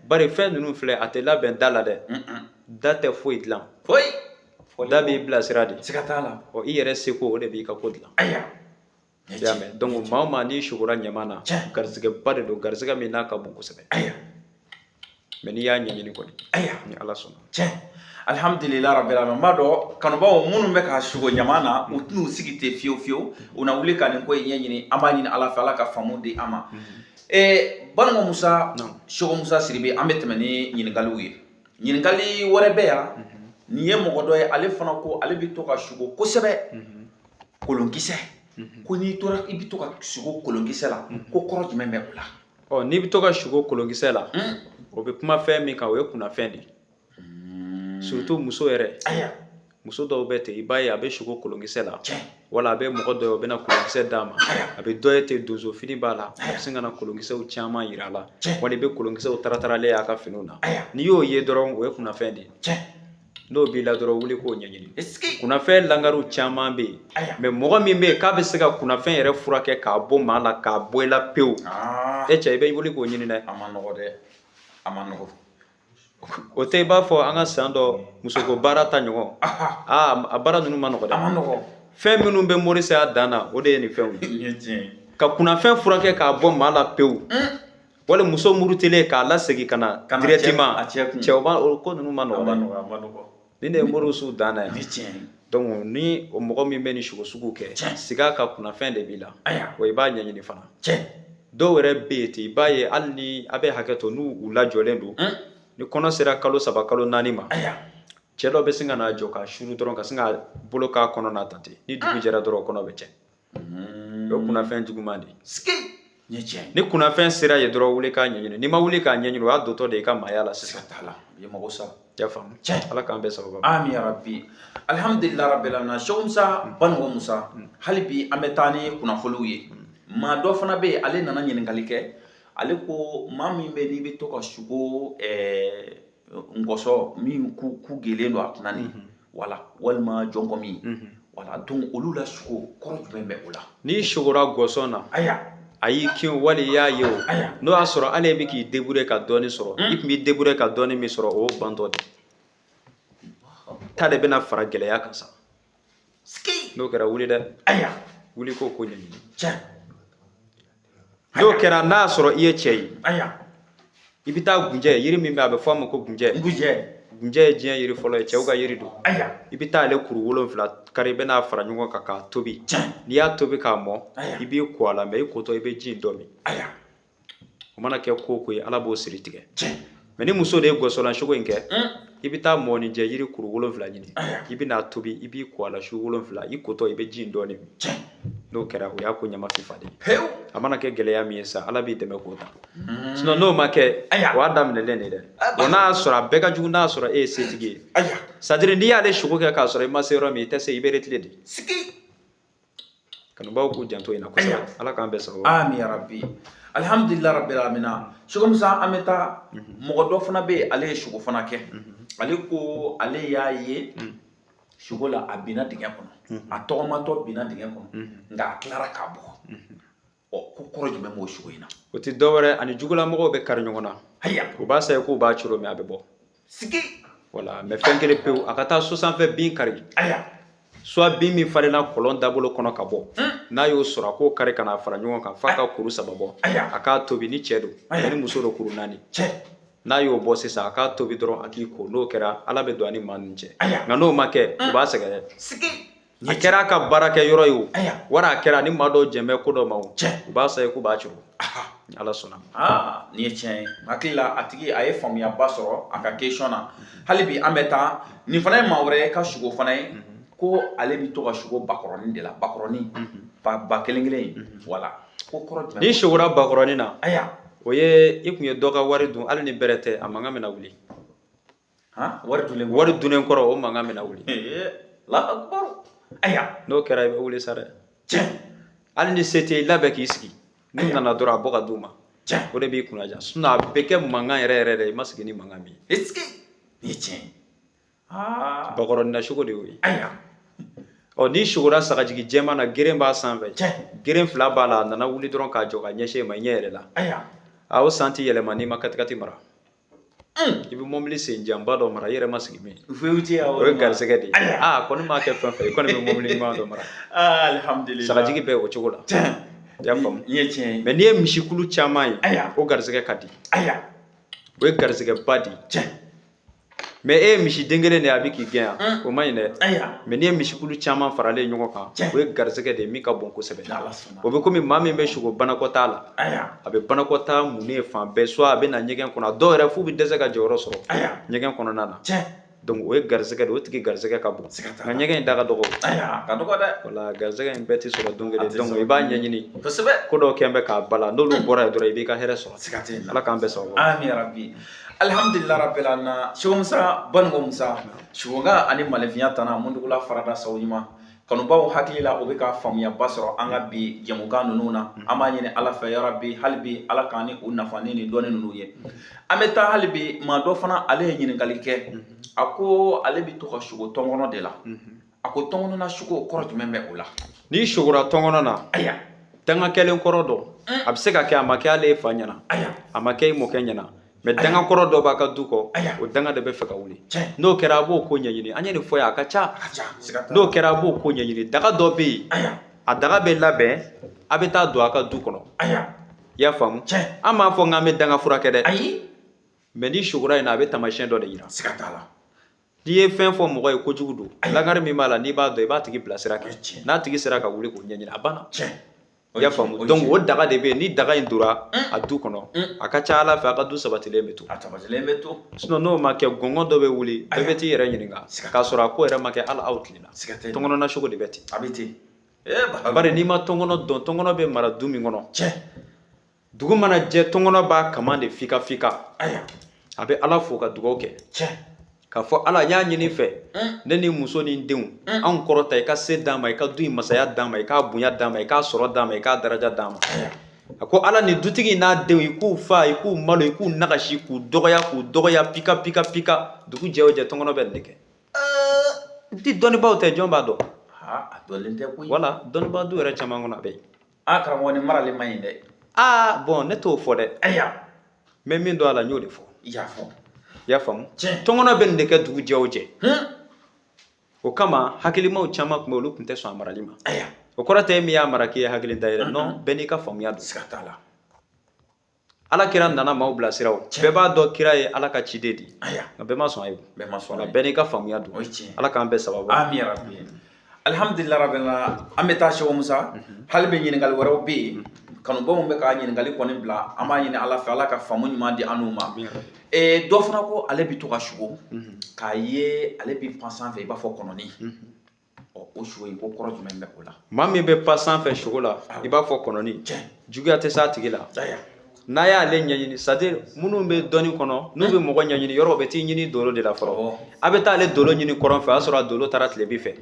Bari fɛn ninnu filɛ, a tɛ labɛn da la dɛ. Da tɛ foyi dilan. Foyi. Da b'i bilasira de. Siga t'a la. Ɔ, i yɛrɛ seko, o de b'i ka ko dilan. I y'a mɛn? Donc maa o maa n'i sugora ɲama na, garisɛgɛba de don, garisɛgɛ min n'a ka bon kosɛbɛ. Mais n'i y'a ɲɛɲini kɔni, ni Ala sɔnna. Tiɲɛ, alhamdulilah rabbil alamin. N b'a dɔn kanubaw minnu bɛ ka sugo ɲama na, u tɛn'u sigi ten fiyewu fiyewu, u na wuli ka nin ko in ɲɛɲini. An b'a ɲini Ala fɛ, Ala ka faamu di an ma. Banuko Musa, Seko Musa Sidibe, an bɛ tɛmɛ ni ɲininkaliw ye. Ɲininkali wɛrɛ bɛ yan. Nin ye mɔgɔ dɔ ye, ale fana ko ale bɛ to ka sugo kosɛbɛ kolonkisɛ. Ko n'i tora i bɛ to ka sugo kolonkisɛ la, ko kɔrɔ jumɛn bɛ o la? Ɔ, n'i bɛ to ka sugo kolonkisɛ la, o bɛ kuma fɛn min kan, o ye kunnafɛn de ye, surtout muso yɛrɛ. Muso dɔw bɛ ten, i b'a ye a bɛ sugo kolonkisɛ la, wala a bɛ mɔgɔ dɔ ye, o bɛna kolonkisɛ d'a ma. A bɛ dɔ ye ten, donso fini b'a la, a bɛ sin ka na kolonkisɛw caman yira a la, wala i bɛ kolonkisɛw tarataralen y'a ka finiw na. N'i y'o ye dɔrɔn, o ye kunnafɛn de ye. N'o b'i la dɔrɔn, wuli k'o ɲɛɲini. Kunnafɛn langariw caman bɛ yen, mais mɔgɔ min bɛ yen k'a bɛ se ka kunnafɛn yɛrɛ furakɛ k'a bɔ maa la, k'a bɔ i la pewu, e cɛ, i bɛ wuli k'o ɲini dɛ. A ma nɔgɔ dɛ, a ma nɔgɔ. O tɛ i b'a fɔ an ka san dɔ musoko baara ta ɲɔgɔn. Aa, a baara ninnu ma nɔgɔ dɛ. A ma nɔgɔ. Fɛn minnu bɛ mori se a dan na, o de ye nin fɛnw ye. Nin ye tiɲɛ ye. Ka kunnafɛn furakɛ k'a bɔ maa la pewu, wali muso murutilen k'a lasegin ka na Ka na directement a cɛ kun. Cɛw b'a o ko ninnu ma A nɔgɔ ma dɛ. nɔgɔ, a ma nɔgɔ. Nin de ye moriw su dan na yan. Nin ye tiɲɛ ye. Donc ni o mɔgɔ min bɛ nin sugo sugu kɛ, siga ka kunnafɛn de b'i la. Wa i b'a ɲɛɲini fana. Dɔw yɛrɛ bɛ yen ten, i b'a ye hali ni a bɛ hakɛ to n'u u lajɔlen don, ni kɔnɔ sera kalo 3, kalo 4 ma, cɛ dɔ bɛ sin ka n'a jɔ k'a suru dɔrɔn, ka sin ka bolo k'a kɔnɔ n'a ta ten, ni dugu jɛra dɔrɔn, o kɔnɔ bɛ tiɲɛ. O ye kunnafɛn juguman de ye. Nin ye tiɲɛ ye. Ni kunnafɛn sera yen dɔrɔn, wuli k'a ɲɛɲini. N'i ma wuli k'a ɲɛɲini, o y'a dontɔ de ye i ka maaya la sisan. Siga t'a la, i ye mago sa. I y'a faamu? Ala k'an bɛɛ sababu. Amin ya rabbi. Alhamdulillah rabbil alamin. Seko Musa, Banuko Musa, hali bi an bɛ taa ni kunnafoniw ye. Maa dɔ fana bɛ yen, ale nana ɲininkali kɛ. Ale ko maa min bɛ n'i bɛ to ka sugo, nkɔsɔ min ku gelen don a kunna nin, wala walima jɔnkɔmi, wala donc olu la sugo, kɔrɔ jumɛn bɛ o la? N'i sugora gɔsɔn na, a y'i kin wali i y'a ye o, n'o y'a sɔrɔ hali e bɛ k'i débrouiller ka dɔɔni sɔrɔ, i tun b'i débrouiller ka dɔɔni min sɔrɔ, o y'o bantɔ de ye. Ta de bɛna fara gɛlɛya kan sa. N'o kɛra, wuli dɛ. Wuli k'o ko ɲɛɲini. N'o kɛra, n'a y'a sɔrɔ i ye cɛ ye, i bɛ taa gunjɛ, yiri min bɛ yen, a bɛ fɔ a ma ko gunjɛ. Gunjɛ. Gunjɛ ye diɲɛ yiri fɔlɔ ye, cɛw ka yiri don. I bɛ taa ale kuru 7 kari, i bɛ n'a fara ɲɔgɔn kan k'a tobi. N'i y'a tobi k'a mɔ, i b'i ko a la, mais i kotɔ i bɛ ji in dɔ min. O mana kɛ ko o ko ye, Ala b'o siri tigɛ. Mais ni muso de ye gɔsɔlan sogo in kɛ, i bɛ taa mɔnijɛ yiri kuru 7 ɲini, i bɛ n'a tobi, i b'i ko a la su 7, i kotɔ i bɛ ji in dɔɔni min. N'o kɛra, o y'a ko ɲama fifa de ye. A mana kɛ gɛlɛya min ye sa, Ala b'i dɛmɛ k'o ta. Sinon n'o ma kɛ, o y'a daminɛlen de dɛ. Bon, n'a y'a sɔrɔ a bɛɛ ka jugu, n'a y'a sɔrɔ e ye setigi ye. C'est à dire n'i y'ale sogo kɛ k'a sɔrɔ i ma se yɔrɔ min, i tɛ se, i bɛ reculer de. Kanubaw k'u janto in na kosɛbɛ. Ala k'an bɛɛ sababu. Amin ya rabbi. Alhamdulillah rabbil alamin. Seko Musa, an bɛ taa mɔgɔ dɔ fana bɛ yen, ale ye sugo fana kɛ. Ale ko ale y'a ye sugo la, a binna dingɛ kɔnɔ, a tɔgɔmatɔ binna dingɛ kɔnɔ, nka a tilara k'a bɔ. Ɔ, ko kɔrɔ jumɛn b'o sugo in na? O tɛ dɔwɛrɛ, ani jugulamɔgɔw bɛ kari ɲɔgɔn na. Ayiwa. U b'a saye k'u b'a coro, mais a bɛ bɔ. Sigi. Voilà, mais fɛn kelen pewu, a ka taa so sanfɛ bin kari. Ayiwa. Soit bin min falenna kɔlɔn dabolo kɔnɔ ka bɔ, n'a y'o sɔrɔ, a k'o kari ka n'a fara ɲɔgɔn kan f'a ka kuru 3 bɔ. A k'a tobi, ni cɛ don, ni muso don, kuru 4. N'a y'o bɔ sisan, a k'a tobi dɔrɔn, a k'i ko. N'o kɛra, Ala bɛ don a ni maa ninnu cɛ. Nka n'o ma kɛ, u b'a sɛgɛn dɛ. A kɛra a ka baarakɛ yɔrɔ ye o, wara a kɛra ni maa dɔw jɛn bɛ ko dɔ ma o, u b'a saye k'u b'a curu. Ala sɔnna. Aa, nin ye tiɲɛ ye. N hakili la a tigi a ye faamuyaba sɔrɔ a ka question na. Hali bi an bɛ taa nin fana ye maa wɛrɛ ye ka sugo fana ye, ko ale bɛ to ka sugo bakɔrɔnin de la, bakɔrɔnin ba kelen kelen, wala ko kɔrɔ jumɛn? N'i sugora bakɔrɔnin na, ayiwa, o ye i kun ye dɔ ka wari dun, hali ni bɛrɛ tɛ, a mankan bɛna wuli. Han, wari dunnen kɔrɔ. Wari dunnen kɔrɔ, o mankan bɛna wuli. Allahu akbar. Ayiwa. N'o kɛra, i bɛ wuli sa dɛ. Tiɲɛ. Hali ni se tɛ, i labɛn k'i sigi. N'u nana dɔrɔn, a bɔ ka d'u ma. Tiɲɛ. O de b'i kunna ja. Sinon a bɛ kɛ mankan yɛrɛ yɛrɛ de, i ma sigi ni mankan min ye. Est-ce que nin ye tiɲɛ ye? Aa. Bakɔrɔnin na sugo de y'o ye. Ayiwa. Ɔ, n'i sugora sagajigi jɛman na, geren b'a sanfɛ. Tiɲɛ. Geren 2 b'a la, a nana wuli dɔrɔn k'a jɔ ka ɲɛsin e ma, i ɲɛ yɛrɛ la. Ayiwa. A o san t'i yɛlɛma n'i ma katikati mara. I bɛ mɔbili sen janba dɔ mara, i yɛrɛ ma sigi min. O ye garisɛgɛ de ye. Aa, kɔni m'a kɛ fɛn fɛn, i kɔni bɛ mɔbili ɲuman dɔ mara. Alihamudulila. Sagajigi bɛ o cogo la. Tiɲɛ. I y'a faamu? Nin ye tiɲɛ ye. Mais n'i ye misikulu caman ye, Ayiwa. o garisɛgɛ ka di. Ayiwa. O ye garisɛgɛba de ye. Tiɲɛ. Mais e ye misi den kelen de ye, a bɛ k'i gɛn yan, o man ɲi dɛ. Ayiwa. Mais n'i ye misikulu caman faralen ɲɔgɔn kan, Tiɲɛ. o ye garisɛgɛ de ye min ka bon kosɛbɛ. N'Ala sɔnna. O bɛ komi maa min bɛ sugo banakɔtaa la. Ayiwa. A bɛ banakɔtaa munnen fan bɛɛ, soit a bɛ na ɲɛgɛn kɔnɔ, a dɔw yɛrɛ f'u bɛ dɛsɛ ka jɔyɔrɔ sɔrɔ Ayiwa. ɲɛgɛn kɔnɔna na. Tiɲɛ. Donc o ye garisɛgɛ de ye, o tigi garisɛgɛ ka bon. Siga t'a la. Nka ɲɛgɛn in da ka dɔgɔ. Ayiwa, ka dɔgɔ dɛ. Wala, garisɛgɛ in bɛɛ tɛ sɔrɔ don A kelen. tɛ Donc sɔrɔ i b'a don kelen. ɲɛɲini. Kosɛbɛ. Ko dɔw kɛn bɛ k'a bala, n'olu bɔra yen dɔrɔn, i b'i ka hɛrɛ sɔrɔ. Siga tɛ nin na. Ala k'an bɛɛ sababu. Amin ya rabbi. Alhamdulillah rabbil alamin. Seko Musa, Baninko Musa, Sugonka ani Malefinya tana Mundugula farada sawo ɲuman. Kanubaw hakili la, o bɛ ka faamuyaba sɔrɔ an ka bi jɛmukan ninnu na. An b'a ɲini Ala fɛ ya rabbi, hali bi Ala k'an ni u nafa ni nin dɔnni ninnu ye. An bɛ taa hali bi maa dɔ fana, ale ye ɲininkali kɛ. A ko ale bɛ to ka sugo tɔnkɔnɔ de la. A ko tɔnkɔnɔ na sugo, kɔrɔ jumɛn bɛ o la? N'i sugora tɔnkɔnɔ na, Ayiwa. danga kɛlen kɔrɔ dɔ, a bɛ se ka kɛ a ma kɛ ale ye fa ɲɛna, Ayiwa. a ma kɛ i mɔkɛ ɲɛna, mais danga kɔrɔ dɔ b'a ka du kɔ, Ayiwa. o danga de bɛ fɛ ka wuli. Tiɲɛ. N'o kɛra, a b'o ko ɲɛɲini. An ye nin fɔ yan, a ka ca. A ka ca, siga t'a la. N'o kɛra, a b'o ko ɲɛɲini. Daga dɔ bɛ yen, Ayiwa. a daga bɛ labɛn, a bɛ taa don a ka du kɔnɔ. Ayiwa. I y'a faamu? Tiɲɛ. An b'a fɔ k'an bɛ danga furakɛ dɛ. Ayi. Mais n'i sugora yen nɔ, a bɛ taamasiyɛn dɔ de yira. Siga t'a la. N'i ye fɛn fɔ mɔgɔ ye, kojugu don, Ayiwa. lakari min b'a la, n'i b'a dɔn, i b'a tigi bilasira kɛ. O ye tiɲɛ. N'a tigi sera ka wuli k'o ɲɛɲini, a banna. Tiɲɛ. I y'a faamu? Donc o daga de bɛ yen, ni daga in donna a du kɔnɔ, a ka ca Ala fɛ, a ka du sabatilen bɛ to. A sabatilen bɛ to. Sinon n'o ma kɛ, gɔngɔn dɔ bɛ wuli, bɛɛ bɛ t'i yɛrɛ ɲininka, Siga k'a sɔrɔ a ko yɛrɛ ma kɛ hali aw tile la. Siga tɛ. Tɔnkɔnɔ na sugo de bɛ ten. A bɛ ten. Ee, Bari n'i ma tɔnkɔnɔ dɔn, tɔnkɔnɔ bɛ mara du min kɔnɔ. Tiɲɛ. Dugu mana jɛ, tɔnkɔnɔ b'a kaman de fika fika. Ayiwa. A bɛ Ala fo ka dugawu kɛ. Tiɲɛ. K'a fɔ Ala, n y'a ɲini fɛ, ne ni muso ni denw, anw kɔrɔta, i ka se d'an ma, i ka du in masaya d'an ma, i k'a bonya d'an ma, i k'a sɔrɔ d'an ma, i k'a daraja d'an ma. A ko Ala, ni dutigi n'a denw, i k'u fa, i k'u malo, i k'u nagasi, k'u dɔgɔya, k'u dɔgɔya, pika pika pika. Dugu jɛ o jɛ, tɔnkɔnɔ bɛ nin de kɛ. Di dɔnnibaaw tɛ, jɔn b'a dɔn? Aa, a dɔnlen tɛ koyi. Wala, dɔnnibaa du yɛrɛ caman kɔnɔ a bɛ yen. Aa, karamɔgɔ, nin marali man ɲi dɛ. Aa, bon, ne t'o fɔ dɛ. Ayiwa. N bɛ min dɔn a la, n y'o de fɔ. I y'a fɔ. I y'a faamu? Tiɲɛ. Tɔnkɔnɔ bɛ nin de kɛ dugu jɛ o jɛ. Hmm. O kama hakilimaw caman tun bɛ, olu tun tɛ sɔn a marali ma. Ayiwa. O kɔrɔ tɛ e min y'a mara k'i ye hakili da yɛrɛ. Non, bɛɛ n'i ka faamuya don. Siga t'a la. Ala kira nana maaw bilasira o. Tiɲɛ. Bɛɛ b'a dɔn kira ye Ala ka ciden de ye. Ayiwa. Nka bɛɛ ma sɔn a ye o. Bɛɛ ma sɔn a Nka ye. bɛɛ n'i ka faamuya don. O ye tiɲɛ. Ala k'an bɛɛ sababu. Amin ya rabbi. Alhamdulillah rabbil alamin. An bɛ taa Seko Musa. Hali bi ɲininkali wɛrɛw bɛ yen. Kanubaw bɛ ka ɲininkali kɔni bila, an b'a ɲini Ala fɛ, Ala ka faamu ɲuman di an n'u ma. Amin. Dɔ fana ko ale bɛ to ka sugo k'a ye ale bɛ pan sanfɛ i b'a fɔ kɔnɔni. Ɔ, o sugo in, ko kɔrɔ jumɛn bɛ o la? Maa min bɛ pan sanfɛ sugo la i b'a fɔ kɔnɔni, Tiɲɛ. juguya tɛ s'a tigi la. Ayiwa. N'a y'ale ɲɛɲini, c'est à dire minnu bɛ dɔnni kɔnɔ, n'u bɛ mɔgɔ ɲɛɲini yɔrɔ, u bɛ t'i ɲini dolo de la fɔlɔ. A bɛ taa ale dolo ɲini kɔrɔn fɛ, o y'a sɔrɔ a dolo taara tilebi fɛ.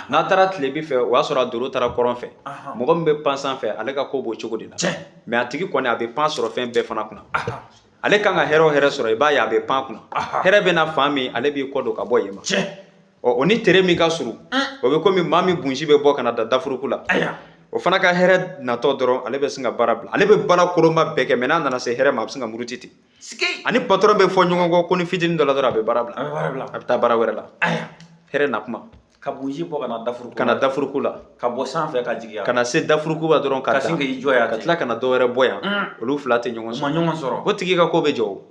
N'a taara tilebi fɛ, o y'a sɔrɔ a dolo taara kɔrɔn fɛ. Mɔgɔ min bɛ pan sanfɛ, ale ka ko b'o cogo de la. Mais a tigi kɔni, a bɛ pan sɔrɔ fɛn bɛɛ fana kunna. Ale kan ka hɛrɛ o hɛrɛ sɔrɔ, i b'a ye a bɛ pan kunna. Hɛrɛ bɛ na fan min, ale b'i kɔ don ka bɔ yen ma. Ɔ, o ni tere min ka surun, o bɛ komi maa min bunsi bɛ bɔ ka na da dafuruku la. O fana ka hɛrɛ natɔ dɔrɔn, ale bɛ sin ka baara bila. Ale bɛ baara kolonba bɛɛ kɛ, mais n'a nana se hɛrɛ ma, a bɛ sin ka muruti ten. Ani patron bɛ fɔ ɲɔgɔn kɔ ko ni fitinin dɔ la dɔrɔn, a bɛ baara bila. A bɛ taa baara wɛrɛ la. Hɛrɛ na kuma. Ka bunsi bɔ ka na dafuruku. Ka na dafuruku la. Ka bɔ sanfɛ ka jigin. Ka na se dafuruku la dɔrɔn ka sin k'i jɔ yan. Ka tila ka na dɔ wɛrɛ bɔ yan. Olu fila tɛ ɲɔgɔn sɔrɔ. U ma ɲɔgɔn sɔrɔ. O tigi ka ko bɛ jɔ o.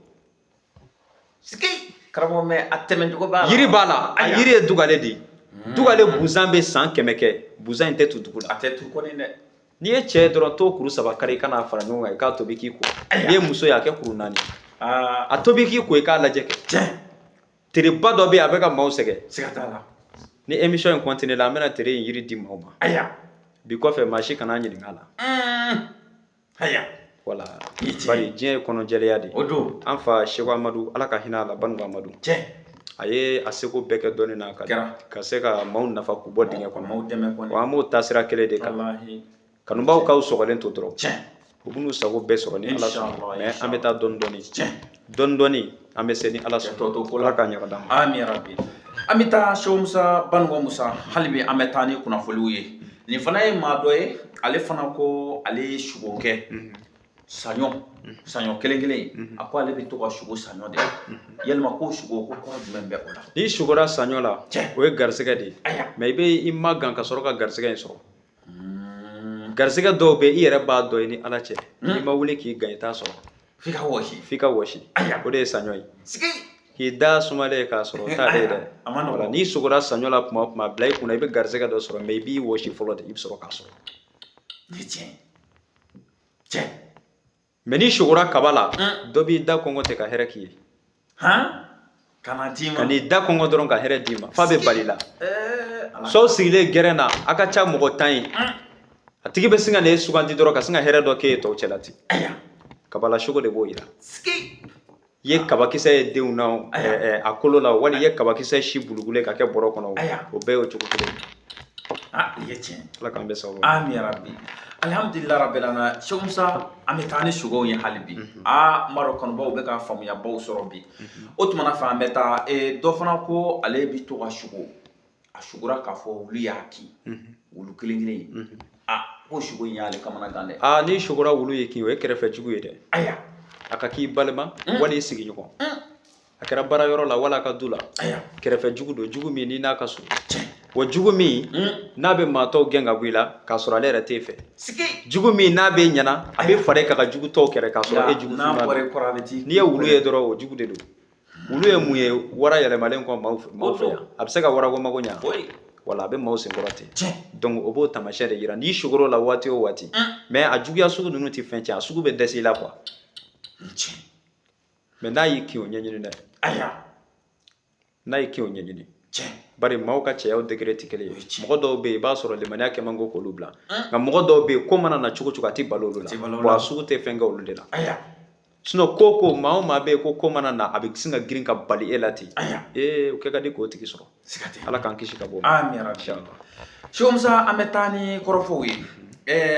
Karamɔgɔ, mais a tɛmɛcogo b'a la. Yiri b'a la. A yiri ye dugale de ye. Dugale buzan bɛ san 100 kɛ. Buzan in tɛ tu dugu la. A tɛ tu kɔni dɛ. N'i ye cɛ ye dɔrɔn, t'o kuru 3 kari i ka n'a fara ɲɔgɔn kan, i k'a tobi k'i ko. N'i ye muso ye, a kɛ kuru 4. A tobi k'i ko, i k'a lajɛ kɛ. Tereba dɔ bɛ yen, a bɛ ka maaw sɛgɛn. Siga t'a la. Ni émission in continue la, an bɛna tere in yiri di maaw ma. Bi kɔfɛ, maa si kana ɲininka a la. Voilà. Bari diɲɛ ye kɔnɔjɛlenya de ye. O don. An fa Seko Amadu, Ala ka hinɛ a la, Banugo Amadu. A ye a seko bɛɛ kɛ dɔnni na ka se ka maaw nafa k'u bɔ dingɛ kɔnɔ. Maaw dɛmɛ kɔni. Wa an b'o taasira kelen de kan. Kanubaw k'aw sɔgɔlen to dɔrɔn. U b'u sago bɛɛ sɔrɔ ni Ala sɔnna. Mais an bɛ taa dɔɔni dɔɔni. Dɔɔni dɔɔni, an bɛ se ni Ala sɔnna. Ala k'a ɲɛ ka d'an ma. Ami rabi. An bɛ taa Seko Musa Banugo Musa, hali bi an bɛ taa ni kunnafoniw ye. Nin fana ye maa dɔ ye, ale fana ko ale ye sugo kɛ. Saɲɔ, saɲɔ kelen kelen, a ko ale bɛ to ka sugo saɲɔ de la. Yalima ko sugo ko kɔrɔ jumɛn bɛ o la? N'i sugora saɲɔ la, o ye garisɛgɛ de ye. Mais i bɛ i magan ka sɔrɔ ka garisɛgɛ in sɔrɔ. Garisɛgɛ dɔw bɛ yen, i yɛrɛ b'a dɔn i ni Ala cɛ. N'i ma wuli k'i gan, i t'a sɔrɔ. F'i ka wɔsi. F'i ka wɔsi. O de ye saɲɔ ye. K'i da sumalen k'a sɔrɔ o t'ale ye dɛ. A ma nɔgɔn. Voilà, n'i sugora saɲɔ la kuma o kuma, bila i kunna, i bɛ garisɛgɛ dɔ sɔrɔ, mais i b'i wɔsi fɔlɔ de, i bɛ sɔrɔ k'a sɔrɔ. Ni tiɲɛ. Tiɲɛ. Mais n'i sugora kaba la, dɔ b'i da kɔngɔ tɛ ka hɛrɛ k'i ye. Ka na d'i ma. Ka n'i da kɔngɔ dɔrɔn ka hɛrɛ d'i ma, f'a bɛ bali la. Sɔw sigilen gɛrɛn na, a ka ca mɔgɔ 10 ye. A tigi bɛ sin ka n'e sugandi dɔrɔn ka sin ka hɛrɛ dɔ k'e ye tɔw cɛla ten. Kabala sugo de b'o yira. I ye kabakisɛ ye denw na o, a kolo la o, wali i ye kabakisɛ si bulugulen ka kɛ bɔrɔ kɔnɔ o, o bɛɛ y'o cogo kelen ye. I ye tiɲɛ. Ala k'an bɛɛ sababu ma. Ami rabi. Alhamdulillah rabbil alamin. Seko Musa, an bɛ taa ni sugow ye hali bi. N b'a dɔn kanubaw bɛ ka faamuyabaw sɔrɔ bi. O tuma na fɛ an bɛ taa, dɔ fana ko ale bɛ to ka sugo. A sugora k'a fɔ wulu y'a kin. Wulu kelen kelen. Ko sugo in y'ale kamana gan dɛ. N'i sugora wulu y'i kin, o ye kɛrɛfɛ jugu ye dɛ. A ka k'i balima, wali i sigiɲɔgɔn. A kɛra baara yɔrɔ la wala a ka du la. Kɛrɛfɛ jugu don, jugu min n'i n'a ka surun. Wa jugu min n'a bɛ maa tɔw gɛn ka bɔ i la k'a sɔrɔ ale yɛrɛ t'e fɛ. Jugu min n'a bɛ ɲɛna, a bɛ fara e kan ka jugu tɔw kɛlɛ k'a sɔrɔ e jugu N'a finman bɔra don. i kɔrɔ, a bɛ t'i N'i ye wulu ye dɔrɔn, o jugu de don. Wulu ye mun ye? Wara yɛlɛmalen kɔ maaw fɛ yan. A bɛ se ka warako mago ɲa. Wala a bɛ maaw senkɔrɔ ten. Donc o b'o taamasiyɛn de yira. N'i sogor'o la waati o waati. Mais a juguya sugu ninnu tɛ fɛn tiɲɛ, a sugu bɛ dɛsɛ i la quoi. Mais n'a y'i kin, o ɲɛɲini dɛ. N'a y'i kin, o ɲɛɲini. Bari maaw ka cɛyaw degré tɛ kelen ye. Mɔgɔ dɔw bɛ yen, i b'a sɔrɔ limaniya kɛ man go k'olu bila. Nka mɔgɔ dɔw bɛ yen, ko mana na cogo o cogo, a tɛ balo olu la. A tɛ balo olu Wa la. a sugu tɛ fɛn kɛ olu de la. Sinon ko o ko, maa o maa bɛ yen ko ko mana na, a bɛ sin ka girin ka bali e la ten. O kɛ ka di k'o tigi sɔrɔ. Siga tɛ. Ala k'an kisi ka bɔ o ma. Ami rabi. Inshallah. Seko Musa, an bɛ taa ni kɔrɔfɔw ye.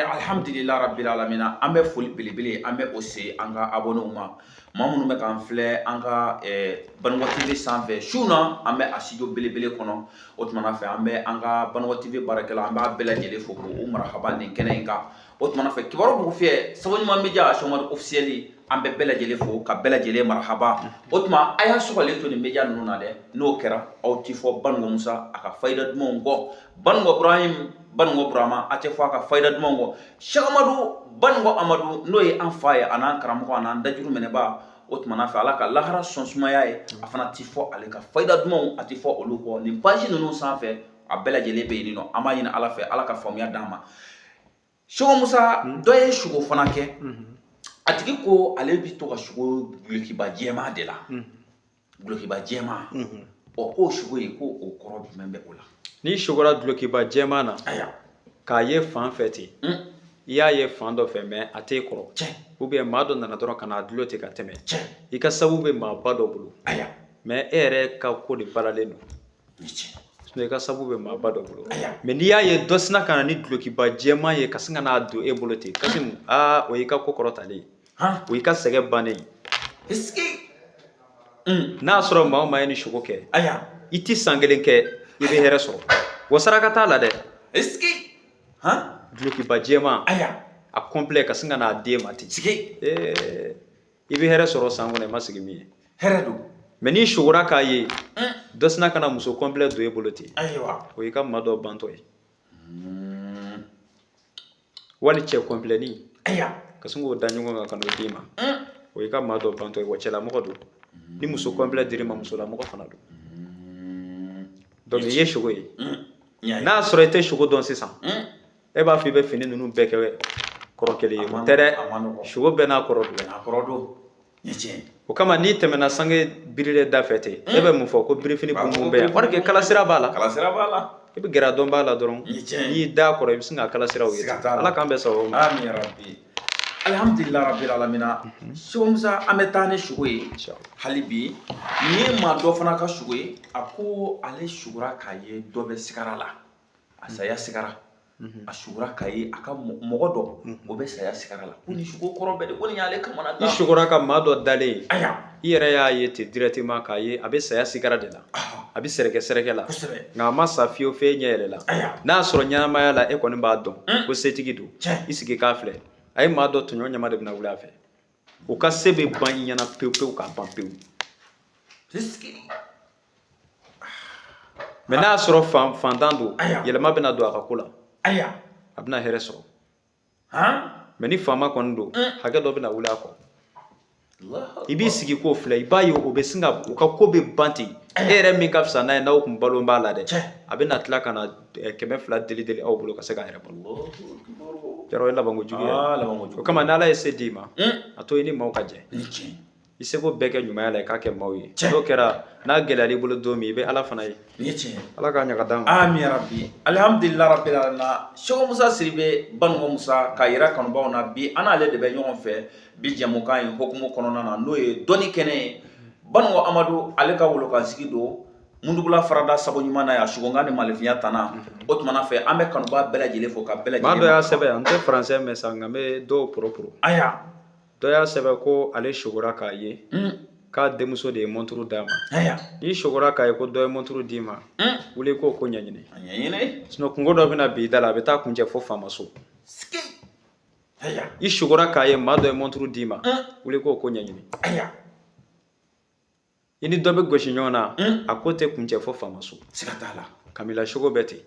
Alhamdulillah rabbil alamin. An bɛ foli belebele, an bɛ o se an ka abonnéw ma. Maa minnu bɛ k'an filɛ an ka Banikɔ TV sanfɛ su na, an bɛ a studio belebele kɔnɔ. O tuma na fɛ, an bɛ an ka Banikɔ TV baarakɛla, an b'a bɛɛ lajɛlen fo k'u marahaba nin kɛnɛ in kan. O tuma na fɛ, kibaru bugu fiyɛ, sabu ɲuman bɛ ja, Seko Amadu officiel, an bɛ bɛɛ lajɛlen fo ka bɛɛ lajɛlen marahaba. O tuma, a y'a sɔgɔlen to nin media ninnu na dɛ. N'o kɛra, aw ti fɔ Banikɔ Musa a ka fayida dumanw kɔ. Banikɔ Ibrahim, Banikɔ Burama, a tɛ fɔ a ka fayida dumanw kɔ. Seko Amadu, Banikɔ Amadu, n'o ye an fa ye, a n'an karamɔgɔ, a n'an dajuru minɛba. O tuma na fɛ, Ala ka lahara sɔn sumaya ye, a fana ti fɔ ale ka fayida dumanw, a ti fɔ olu kɔ. Nin page ninnu sanfɛ, a bɛɛ lajɛlen bɛ yen nɔ. An b'a ɲini Ala fɛ, Ala ka faamuya d'an ma. Seko Musa, dɔ ye sugo fana kɛ. A tigi ko ale bɛ to ka sugo dulokiba jɛman de la. Dulokiba jɛman. Ɔ, k'o sugo in, ko o kɔrɔ jumɛn bɛ o la? N'i sugora dulokiba jɛman na, k'a ye fan fɛ ten, I y'a ye fan dɔ fɛ mais a t'e kɔrɔ, ou bien maa dɔ nana dɔrɔn ka n'a dulon ten ka tɛmɛ, i ka sabu bɛ maaba dɔ bolo, mais e yɛrɛ ka ko de balalen don, sinon i ka sabu bɛ maaba dɔ bolo. Mais n'i y'a ye dɔ sina ka na ni dulokiba jɛman ye ka sin ka n'a don e bolo ten, Kasimu, aa, o y'i ka ko kɔrɔ talen ye, o y'i ka sɛgɛn bannen ye. N'a y'a sɔrɔ maa o maa ye ni sogo kɛ, i ti san kelen kɛ i bɛ hɛrɛ sɔrɔ, wa saraka t'a la dɛ. Dulokiba jɛman a complet ka sin ka n'a d'e ma ten, i bɛ hɛrɛ sɔrɔ san kɔnɔ i ma sigi min ye. Hɛrɛ don. Mais n'i sogora k'a ye dɔ sina ka na muso complet don e bolo ten, o y'i ka maa dɔ bantɔ ye, wali cɛ complet ni ka sin k'o da ɲɔgɔn kan ka n'o d'i ma, o y'i ka maa dɔ bantɔ ye, wa cɛlamɔgɔ don. Ni muso complet dir'i ma, musolamɔgɔ fana don. Donc i ye sogo ye. N'a y'a sɔrɔ i tɛ sogo dɔn sisan, e b'a fɔ i bɛ fini ninnu bɛɛ kɛ kɔrɔ kelen ye, o tɛ dɛ, sogo bɛɛ n'a kɔrɔ don. O kama n'i tɛmɛna sange birilen da fɛ ten, e bɛ mun fɔ? Ko birifini kun bɛ yan, or que kalasira b'a la. Kalasira b'a la. I bɛ gɛrɛ a dɔnbaa la dɔrɔn, n'i y'i da kɔrɔ i bɛ sin ka kalasiraw ye. Ala k'an bɛn sababu ma. Amin ya rabbi. Alhamdulillah rabbil alamina. Seko Musa, an bɛ taa ni sogo ye hali bi. Nin ye maa dɔ fana ka sogo ye, a ko ale sugora k'a ye dɔ bɛ sigara la, a saya sigara. A sugora k'a ye a ka mɔgɔ dɔ o bɛ saya sigara la, ko ni sogo kɔrɔ bɛɛ de, ko nin y'ale kamana gan. I sugora ka maa dɔ dalen ye, i yɛrɛ y'a ye ten directement k'a ye a bɛ saya sigara de la, a bɛ sɛrɛkɛ sɛrɛkɛ la, nka a ma sa fiyewu f'e ɲɛ yɛlɛ la. N'a y'a sɔrɔ ɲɛnamaya la e kɔni b'a dɔn ko setigi don, i sigi k'a filɛ, a ye maa dɔ tɔɲɔ ɲama de bɛna wuli a fɛ, o ka se bɛ ban i ɲɛna pewu pewu k'a ban pewu. Mais n'a y'a sɔrɔ fantan don, yɛlɛma bɛna don a ka ko la, a bɛna hɛrɛ sɔrɔ. Mais ni faama kɔni don, hakɛ dɔ bɛna wuli a kɔ. I b'i sigi k'o filɛ, i b'a ye o bɛ sin ka u ka ko bɛ ban ten. E yɛrɛ min ka fisa n'a ye, n'aw kun balo b'a la dɛ, a bɛna tila ka na 200 deli deli aw bolo ka se k'a yɛrɛ balo. Yarɔ, o ye labanko jugu ye. O kama n'Ala ye se d'i ma, a to i ni maaw ka jɛ. I seko bɛɛ kɛ ɲumanya la, i k'a kɛ maaw ye. N'o kɛra, n'a gɛlɛyara i bolo don min, i bɛ Ala fana ye. Ala k'a ɲaga d'an ma. Amin ya rabbi. Alhamdulillah rabbil alamin. Seko Musa Sidibe, Banikɔ Musa, k'a yira kanubaw na bi an n'ale de bɛ ɲɔgɔn fɛ bi jɛmukan in hokumu kɔnɔna na, n'o ye dɔnni kɛnɛ ye. Banikɔ Amadu, ale ka wolokansigi don Mundugula farada sago ɲuman na yan, Sugonka ni Malifinya tana. O tuma fɛ an bɛ kanubaa bɛɛ lajɛlen fo ka bɛɛ lajɛlen. Maa dɔ y'a sɛbɛn, n tɛ français mɛn sa, nka n bɛ dɔw poroporo. Aya. Dɔ y'a sɛbɛn ko ale sogora k'a ye k'a denmuso de ye monturu d'a ma. N'i sogora k'a ye ko dɔ ye monturu d'i ma, wuli k'o ko ɲɛɲini. Sinon kungo dɔ bɛna bin i da la, a bɛ taa kuncɛ fo faama so. I sogora k'a ye maa dɔ ye monturu d'i ma, wuli k'o ko ɲɛɲini. I ni dɔ bɛ gosi ɲɔgɔn na, a ko tɛ kuncɛ fo faama so. Siga t'a la. Kamila sogo bɛ ten,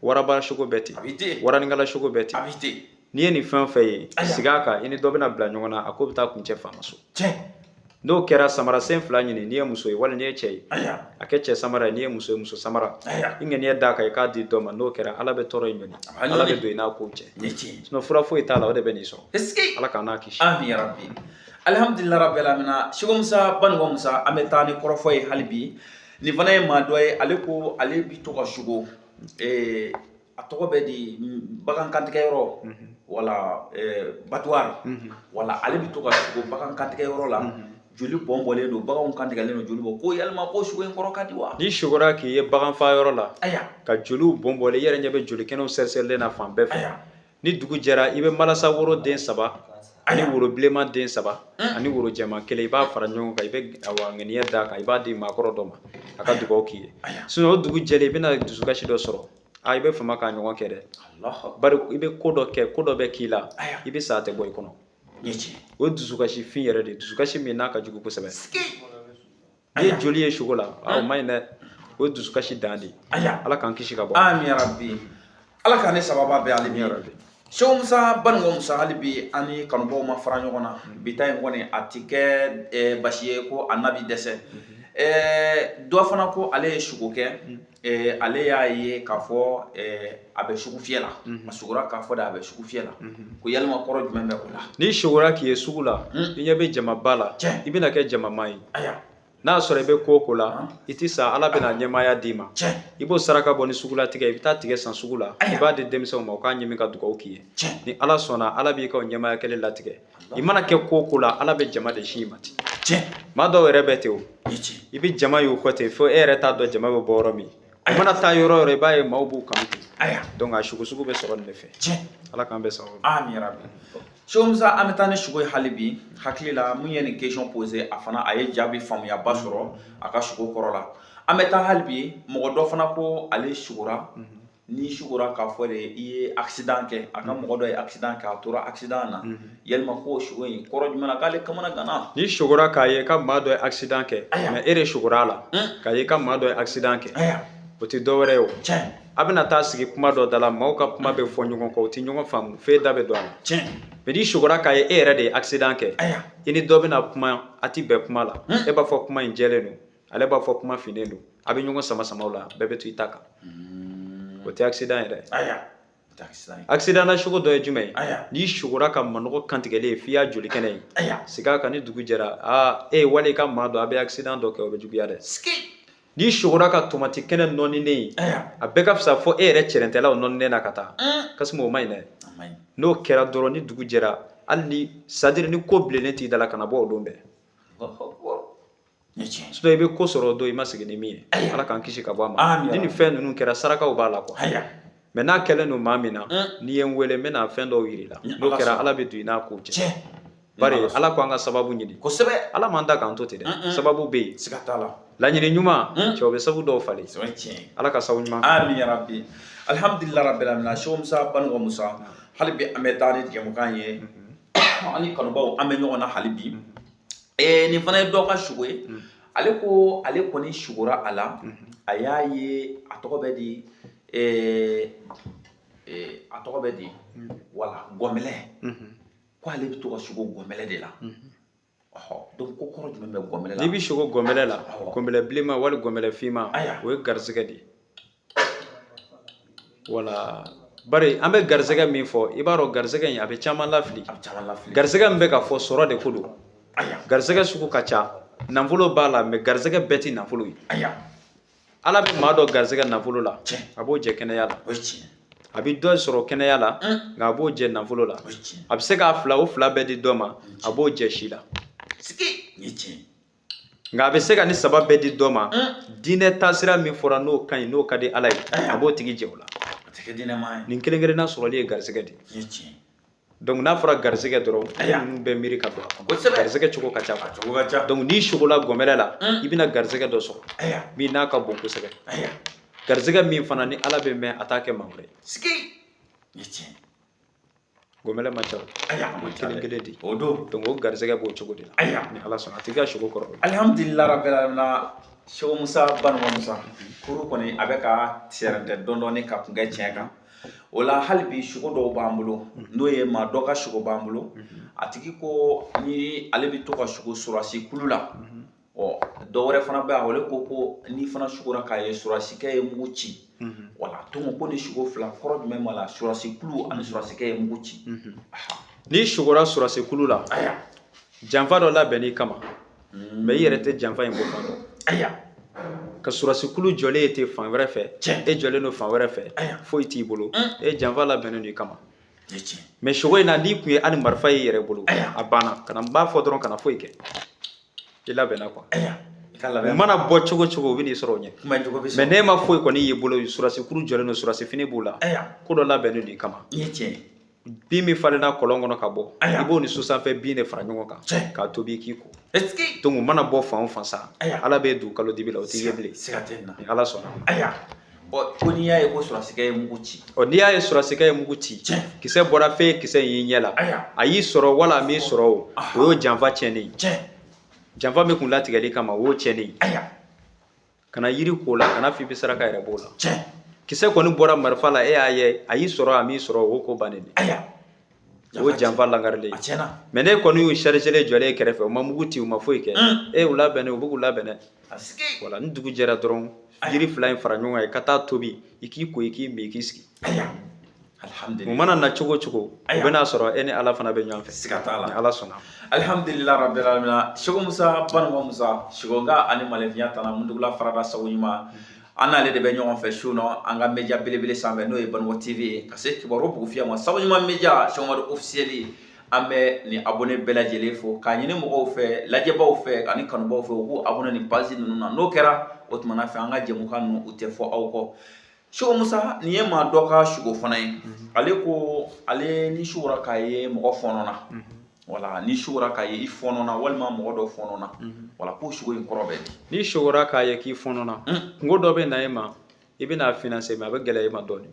waraba sogo bɛ ten, waranikala sogo bɛ ten. N'i ye nin fɛn fɛn ye, sigi a kan, i ni dɔ bɛna bila ɲɔgɔn na, a ko bɛ taa kuncɛ faama so. N'o kɛra, samarasen 2 ɲini, n'i ye muso ye wali n'i ye cɛ ye, a kɛ cɛ samara ye, n'i ye muso ye, muso samara. I ŋaniya d'a kan, i k'a di dɔ ma, n'o kɛra Ala bɛ tɔɔrɔ in ɲɔni, Ala bɛ don i n'a kow cɛ. Sinon fura foyi t'a la, o de bɛ n'i sɔrɔ. Ala k'an n'a kisi. Amin ya rabbi. Alhamdulillah rabbil alamin. Seko Musa, Banikɔ Musa, an bɛ taa ni kɔrɔfɔ ye hali bi. Nin fana ye maa dɔ ye, ale ko ale bi to ka sogo, a tɔgɔ bɛ di bagan kantigɛyɔrɔ, wala batuwari, wala ale bi to ka sogo bagan kantigɛyɔrɔ la, joli bɔn bɔlen don, baganw kantigɛlen don, joli bɔ, ko yalima ko sogo in kɔrɔ ka di wa? N'i sogora k'i ye bagan fa yɔrɔ la, ka joliw bɔn bɔlen, i yɛrɛ ɲɛ bɛ joli kɛnɛw sɛrisɛrilen na fan bɛɛ fɛ. Ni dugu jɛra, i bɛ malasa woro den 3 ani woro bilenman den 3 ani woro jɛman 1, i b'a fara ɲɔgɔn kan, i bɛ awa ŋaniya d'a kan, i b'a di maakɔrɔ dɔ ma, a ka dugawu k'i ye. Sinon o dugu jɛlen, i bɛna dusukasi dɔ sɔrɔ, i bɛ fama k'a ɲɔgɔn kɛ dɛ. Bari i bɛ ko dɔ kɛ, ko dɔ bɛ k'i la, i bɛ sa, a tɛ bɔ i kɔnɔ. O ye dusukasi fin yɛrɛ de ye, dusukasi min n'a ka jugu kosɛbɛ. N'i ye joli ye sogo la, o man ɲi dɛ, o ye dusukasi dan de ye. Ala k'an kisi ka bɔ. Amin ya rabbi. Ala k'an ni sababa bɛn hali bi. Seko Musa, Banikɔ Musa, hali bi an ni kanubaw ma fara ɲɔgɔn na. Bi ta in kɔni a ti kɛ basi ye ko a na bi dɛsɛ. Dɔ fana ko ale ye sogo kɛ, ale y'a ye k'a fɔ a bɛ sugu fiyɛ la, a sogora k'a fɔ de a bɛ sugu fiyɛ la, ko yalima kɔrɔ jumɛn bɛ o la? N'i sogora k'i ye sugu la, i ɲɛ bɛ jamaba la, i bɛna kɛ jamama ye. N'a y'a sɔrɔ i bɛ ko o ko la, i ti sa, Ala bɛna ɲɛmaaya d'i ma. I b'o saraka bɔ ni sugulatigɛ, i bɛ taa tigɛ san sugu la, i b'a di denmisɛnw ma, u k'a ɲimi ka dugawu k'i ye. Ni Ala sɔnna, Ala b'i ka o ɲɛmaaya kelen latigɛ. I mana kɛ ko o ko la, Ala bɛ jama de si i ma ten. Maa dɔw yɛrɛ bɛ ten o. I bɛ jama y'u kɔ ten fo e yɛrɛ t'a dɔn jama bɛ bɔ yɔrɔ min. U mana taa yɔrɔ o yɔrɔ, i b'a ye maaw b'u kanu ten. Donc a sugu sugu bɛ sɔrɔ nin de fɛ. Ala k'an bɛɛ sababu. Amin ya rabbi. Seko Musa, an bɛ taa ni sugo ye hali bi. Hakili la mun ye nin question posé, a fana a ye jaabi faamuyaba sɔrɔ a ka sugo kɔrɔ la. An bɛ taa hali bi, mɔgɔ dɔ fana ko ale sugora. N'i sugora k'a fɔ de i ye accident kɛ, a ka mɔgɔ dɔ ye accident kɛ, a tora accident na, yalima ko sugo in kɔrɔ jumɛn na k'ale kamana ganna? N'i sugora k'a ye ka maa dɔ ye accident kɛ, mais e de sugora a la k'a ye ka maa dɔ ye accident kɛ, o tɛ dɔwɛrɛ ye o. A bɛna taa sigi kuma dɔ da la, maaw ka kuma bɛ fɔ ɲɔgɔn kɔ, u tɛ ɲɔgɔn faamu, f'e da bɛ don a la. Mais n'i sugora k'a ye e yɛrɛ de ye accident kɛ, i ni dɔ bɛna kuma, a ti bɛn kuma la. E b'a fɔ kuma in jɛlen don, ale b'a fɔ kuma finnen don, a bɛ ɲɔgɔn sama sama o la, bɛɛ bɛ to i ta kan. O tɛ accident yɛrɛ. Accident na sugo dɔ ye jumɛn ye? N'i sugora ka manɔgɔ kantigɛlen ye f'i y'a joli kɛnɛ ye, sig'a kan ni dugu jɛra, aa e wali i ka maa dɔ a bɛ accident dɔ kɛ, o bɛ juguya dɛ. N'i sugora ka tomati kɛnɛ nɔɔninen ye, a bɛɛ ka fisa fɔ e yɛrɛ cɛrɛntɛla o nɔɔninen na ka taa. Kasimu, o ma ɲi dɛ. N'o kɛra dɔrɔn ni dugu jɛra, hali ni c'est-à-dire ni ko bilennen t'i da la, kana bɔ o don bɛɛ. Sinon i bɛ ko sɔrɔ o don i ma sigi ni min ye. Ala k'an kisi ka bɔ a ma. Ni nin fɛn ninnu kɛra, sarakaw b'a la quoi. Mais n'a kɛlen don maa min na, n'i ye n wele, n bɛna fɛn dɔw yir'i la. N'o kɛra, Ala bɛ don i n'a kow cɛ. Bari Ala ko an ka sababu ɲini. Ala m'an da k'an to ten dɛ. Sababu bɛ yen. Laɲini ɲuman, cɛw bɛ sabu dɔw falen. Ala ka sabu ɲuman. Amin ya rabbi. Alhamdulillah rabbil alamin. Seko Musa Banikɔ Musa, hali bi an bɛ taa ni jɛmukan ye. Ani kanubaw an bɛ ɲɔgɔn na hali bi. Nin fana ye dɔ ka sugo ye. Ale ko ale kɔni sugora a la, a y'a ye a tɔgɔ bɛ di, a tɔgɔ bɛ di, wala gɔnbɛlɛ. Ko ale bɛ to ka sugo gɔnbɛlɛ de la. Donc ko kɔrɔ jumɛn bɛ gɔnbɛlɛ la? N'i bɛ sugo gɔnbɛlɛ la, gɔnbɛlɛ bilenman wali gɔnbɛlɛ finman, o ye garisɛgɛ de ye. Wala bari an bɛ garisɛgɛ min fɔ, i b'a dɔn garisɛgɛ in a bɛ caman lafili. Garisɛgɛ min bɛ ka fɔ sɔrɔ de ko don. Garisɛgɛ sugu ka ca, nafolo b'a la, mais garisɛgɛ bɛɛ tɛ nafolo ye. Ala bɛ maa dɔ garisɛgɛ nafolo la, a b'o jɛ kɛnɛya la. A bɛ dɔ sɔrɔ kɛnɛya la, nka a b'o jɛ nafolo la. A bɛ se k'a fila o fila bɛɛ di dɔ ma, a b'o jɛ si la. Nka a bɛ se ka ni saba bɛɛ di dɔ ma, diinɛ taasira min fɔra n'o ka ɲi, n'o ka di Ala ye, a b'o tigi jɛ o la. Nin kelen kelenna sɔrɔli ye garisɛgɛ de ye. Donc n'a fɔra garisɛgɛ dɔrɔn, ninnu bɛɛ miiri ka don a kɔnɔ. Garisɛgɛ cogo ka ca. Donc n'i sogola gɔnbɛlɛ la, i bɛna garisɛgɛ dɔ sɔrɔ min n'a ka bon kosɛbɛ. Garisɛgɛ min fana ni Ala bɛ mɛn a t'a kɛ maa wɛrɛ ye. Gɔnbɛlɛ ma ca o. Kelen kelen de. Donc o garisɛgɛ b'o cogo de la. Ni Ala sɔnna, a tigi ka sogo kɔrɔ. Alhamdulillah rabbil alamin. Seko Musa Banikɔ Musa, kuru kɔni a bɛ ka sɛrɛntɛ dɔɔni dɔɔni ka kun kɛ tiɲɛ kan. O la hali bi sugo dɔw b'an bolo, n'o ye maa dɔ ka sugo b'an bolo, a tigi ko ni ale bɛ to ka sugo surasi kulu la. Ɔ dɔ wɛrɛ fana bɛ yen, ale ko ko n'i fana sugora k'a ye surasikɛ ye mugu ci. Wala donc ko ni sugo fila kɔrɔ jumɛn b'a la, surasi kulu ani surasikɛ ye mugu ci? N'i sugora surasi kulu la, janfa dɔ labɛnn'i kama, mais i yɛrɛ tɛ janfa in bɔ fan dɔn. Ka surasi kulu jɔlen ye ten fan wɛrɛ fɛ, e jɔlen don fan wɛrɛ fɛ, foyi t'i bolo, e janfa labɛnnen don i kama. Mais sogo in na, n'i kun ye hali marifa y'i yɛrɛ bolo, a banna. Kana n b'a fɔ dɔrɔn, kana foyi kɛ, i labɛnna quoi. U mana bɔ cogo cogo, u bɛ n'i sɔrɔ o ɲɛ. Mais n'e ma foyi kɔni y'i bolo, surasi kulu jɔlen don, surasi fini b'u la, ko dɔ labɛnnen don i kama. Bin min falenna kɔlɔn kɔnɔ ka bɔ, i b'o ni susanfɛ bin de fara ɲɔgɔn kan k'a tobi k'i ko. Donc u mana bɔ fan o fan sa, Ala bɛ don kalo dibi la, o t'i ye bilen. Ni Ala sɔnna. Ko n'i y'a ye ko surasikɛ ye mugu ci. N'i y'a ye surasikɛ ye mugu ci, kisɛ bɔra fɛn kisɛ in y'i ɲɛ la, a y'i sɔrɔ wala a m'i sɔrɔ o, o y'o janfa tiɲɛnen ye. Janfa min kun latigɛli kama, o y'o tiɲɛnen ye. Kana yiri k'o la, kana f'i bɛ saraka yɛrɛ b'o la. Kisɛ kɔni bɔra marifa la, e y'a ye, a y'i sɔrɔ a m'i sɔrɔ, o ko bannen de. O janfa langarilen. Mais ne kɔni y'u chargé jɔlen kɛrɛfɛ, u ma mugu ci, u ma foyi kɛ. E u labɛnnen, u bɛ k'u labɛn. Wala ni dugu jɛra dɔrɔn, yiri fila in fara ɲɔgɔn kan, i ka taa tobi, i k'i ko, i k'i min, i k'i sigi. O mana na cogo o cogo, o bɛna sɔrɔ e ni Ala fana bɛ ɲɔgɔn fɛ. Siga t'a la. Ni Ala sɔnna. Alhamdulillah rabbil alamin. Seko Musa Banuba Musa, Sugonka ani Malenfiya tana Mundugula farada sago ɲuman. An n'ale de bɛ ɲɔgɔn fɛ su nɔ an ka media belebele sanfɛ, n'o ye Banuba TV ye, ka se kibaru bugufiya ma. Sago ɲuman media, Seko Amadu officiel, an bɛ nin abonné bɛɛ lajɛlen fo k'a ɲini mɔgɔw fɛ, lajɛbaw fɛ ani kanubaw fɛ, u k'u abonné nin page ninnu na. N'o kɛra, o tuma na fɛ an ka jɛmukan ninnu u tɛ fɔ aw kɔ. Seko Musa, nin ye maa dɔ ka sugo fana ye. Ale ko ale ni sugora k'a ye mɔgɔ fɔɔnɔ na, wala ni sugora k'a ye i fɔɔnɔ na, walima mɔgɔ dɔ fɔɔnɔ na, wala k'o sugo in kɔrɔ bɛ di? Ni sugora k'a ye k'i fɔɔnɔ na, kungo dɔ bɛ na e ma, i bɛna financer, mais a bɛ gɛlɛya i ma dɔɔnin.